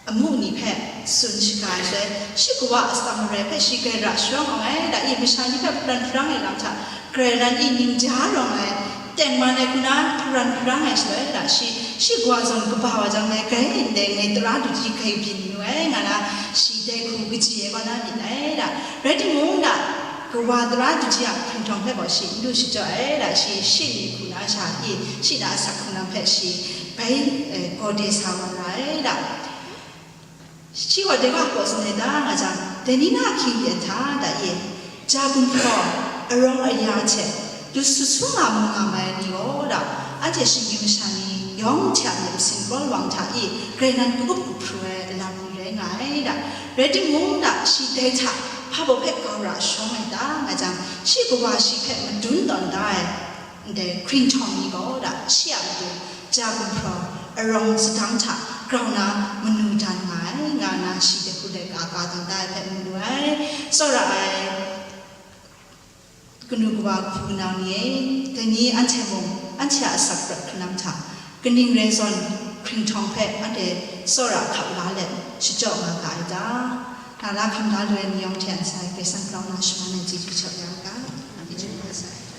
amu ni hpe tsun shaga ai shaloi, shi kawa atsam marai hpe shi grai ra sharawng ai da, e, masha ni hpe hparan hparang ai lam hta, grai nan i ning ja rawng ai, tengman ai hku na hparan hparang ai shaloi da, shi, shi kawa zawn kaba wa jang, ngai grai ndai, ngai tara du ji grai byin nu ai, nga na, shi dai hku kaji ai kaw na myit ai da. Rai timung da, kawa tara du ji a hkringhtawng hpe gaw shi n lu shachyaw ai da, shi shi ni hku na sha i, shi na asak hkrung lam hpe shi bai, eh, gawde sa wa ra ai da. Shi gaw dai ga hpaw tsun ai da, nga jang, dai ni na ahkying ten hta da e, ja gumhpraw, arawng aya hte, du su su nga mu nga mai ai ni gaw da, anhte shinggyim masha ni yawng hte a myit masin kraw lawang hta e, grai nan kagup kahpru ai alam ni rai nga ai da. Rai timung da, shi dai hta, hpa baw hpe kau ra sharawng ai da, nga jang, shi kawa shi hpe madun tawn da ai, ndai hkringhtawng ni gaw da, shi a matu, ja gumhpraw, arawng sadang hta grau na manu dan nga ai, nga na shi dai hku dai ka ka tawn da ai hpe mu lu ai, tsawra ai, kanu kawa kahpu kanau ni e, dai ni anhte mung, anhte a asak prat hkrung lam hta, kaning rai zawn hkringhtawng hpe anhte tsawra hkap la let shachyaw nga ga ai ta? Na la hkam la lu ai ni yawng hte a ntsa e, Karai Kasang grau na shaman ai chyeju jaw ya u ga. Amen.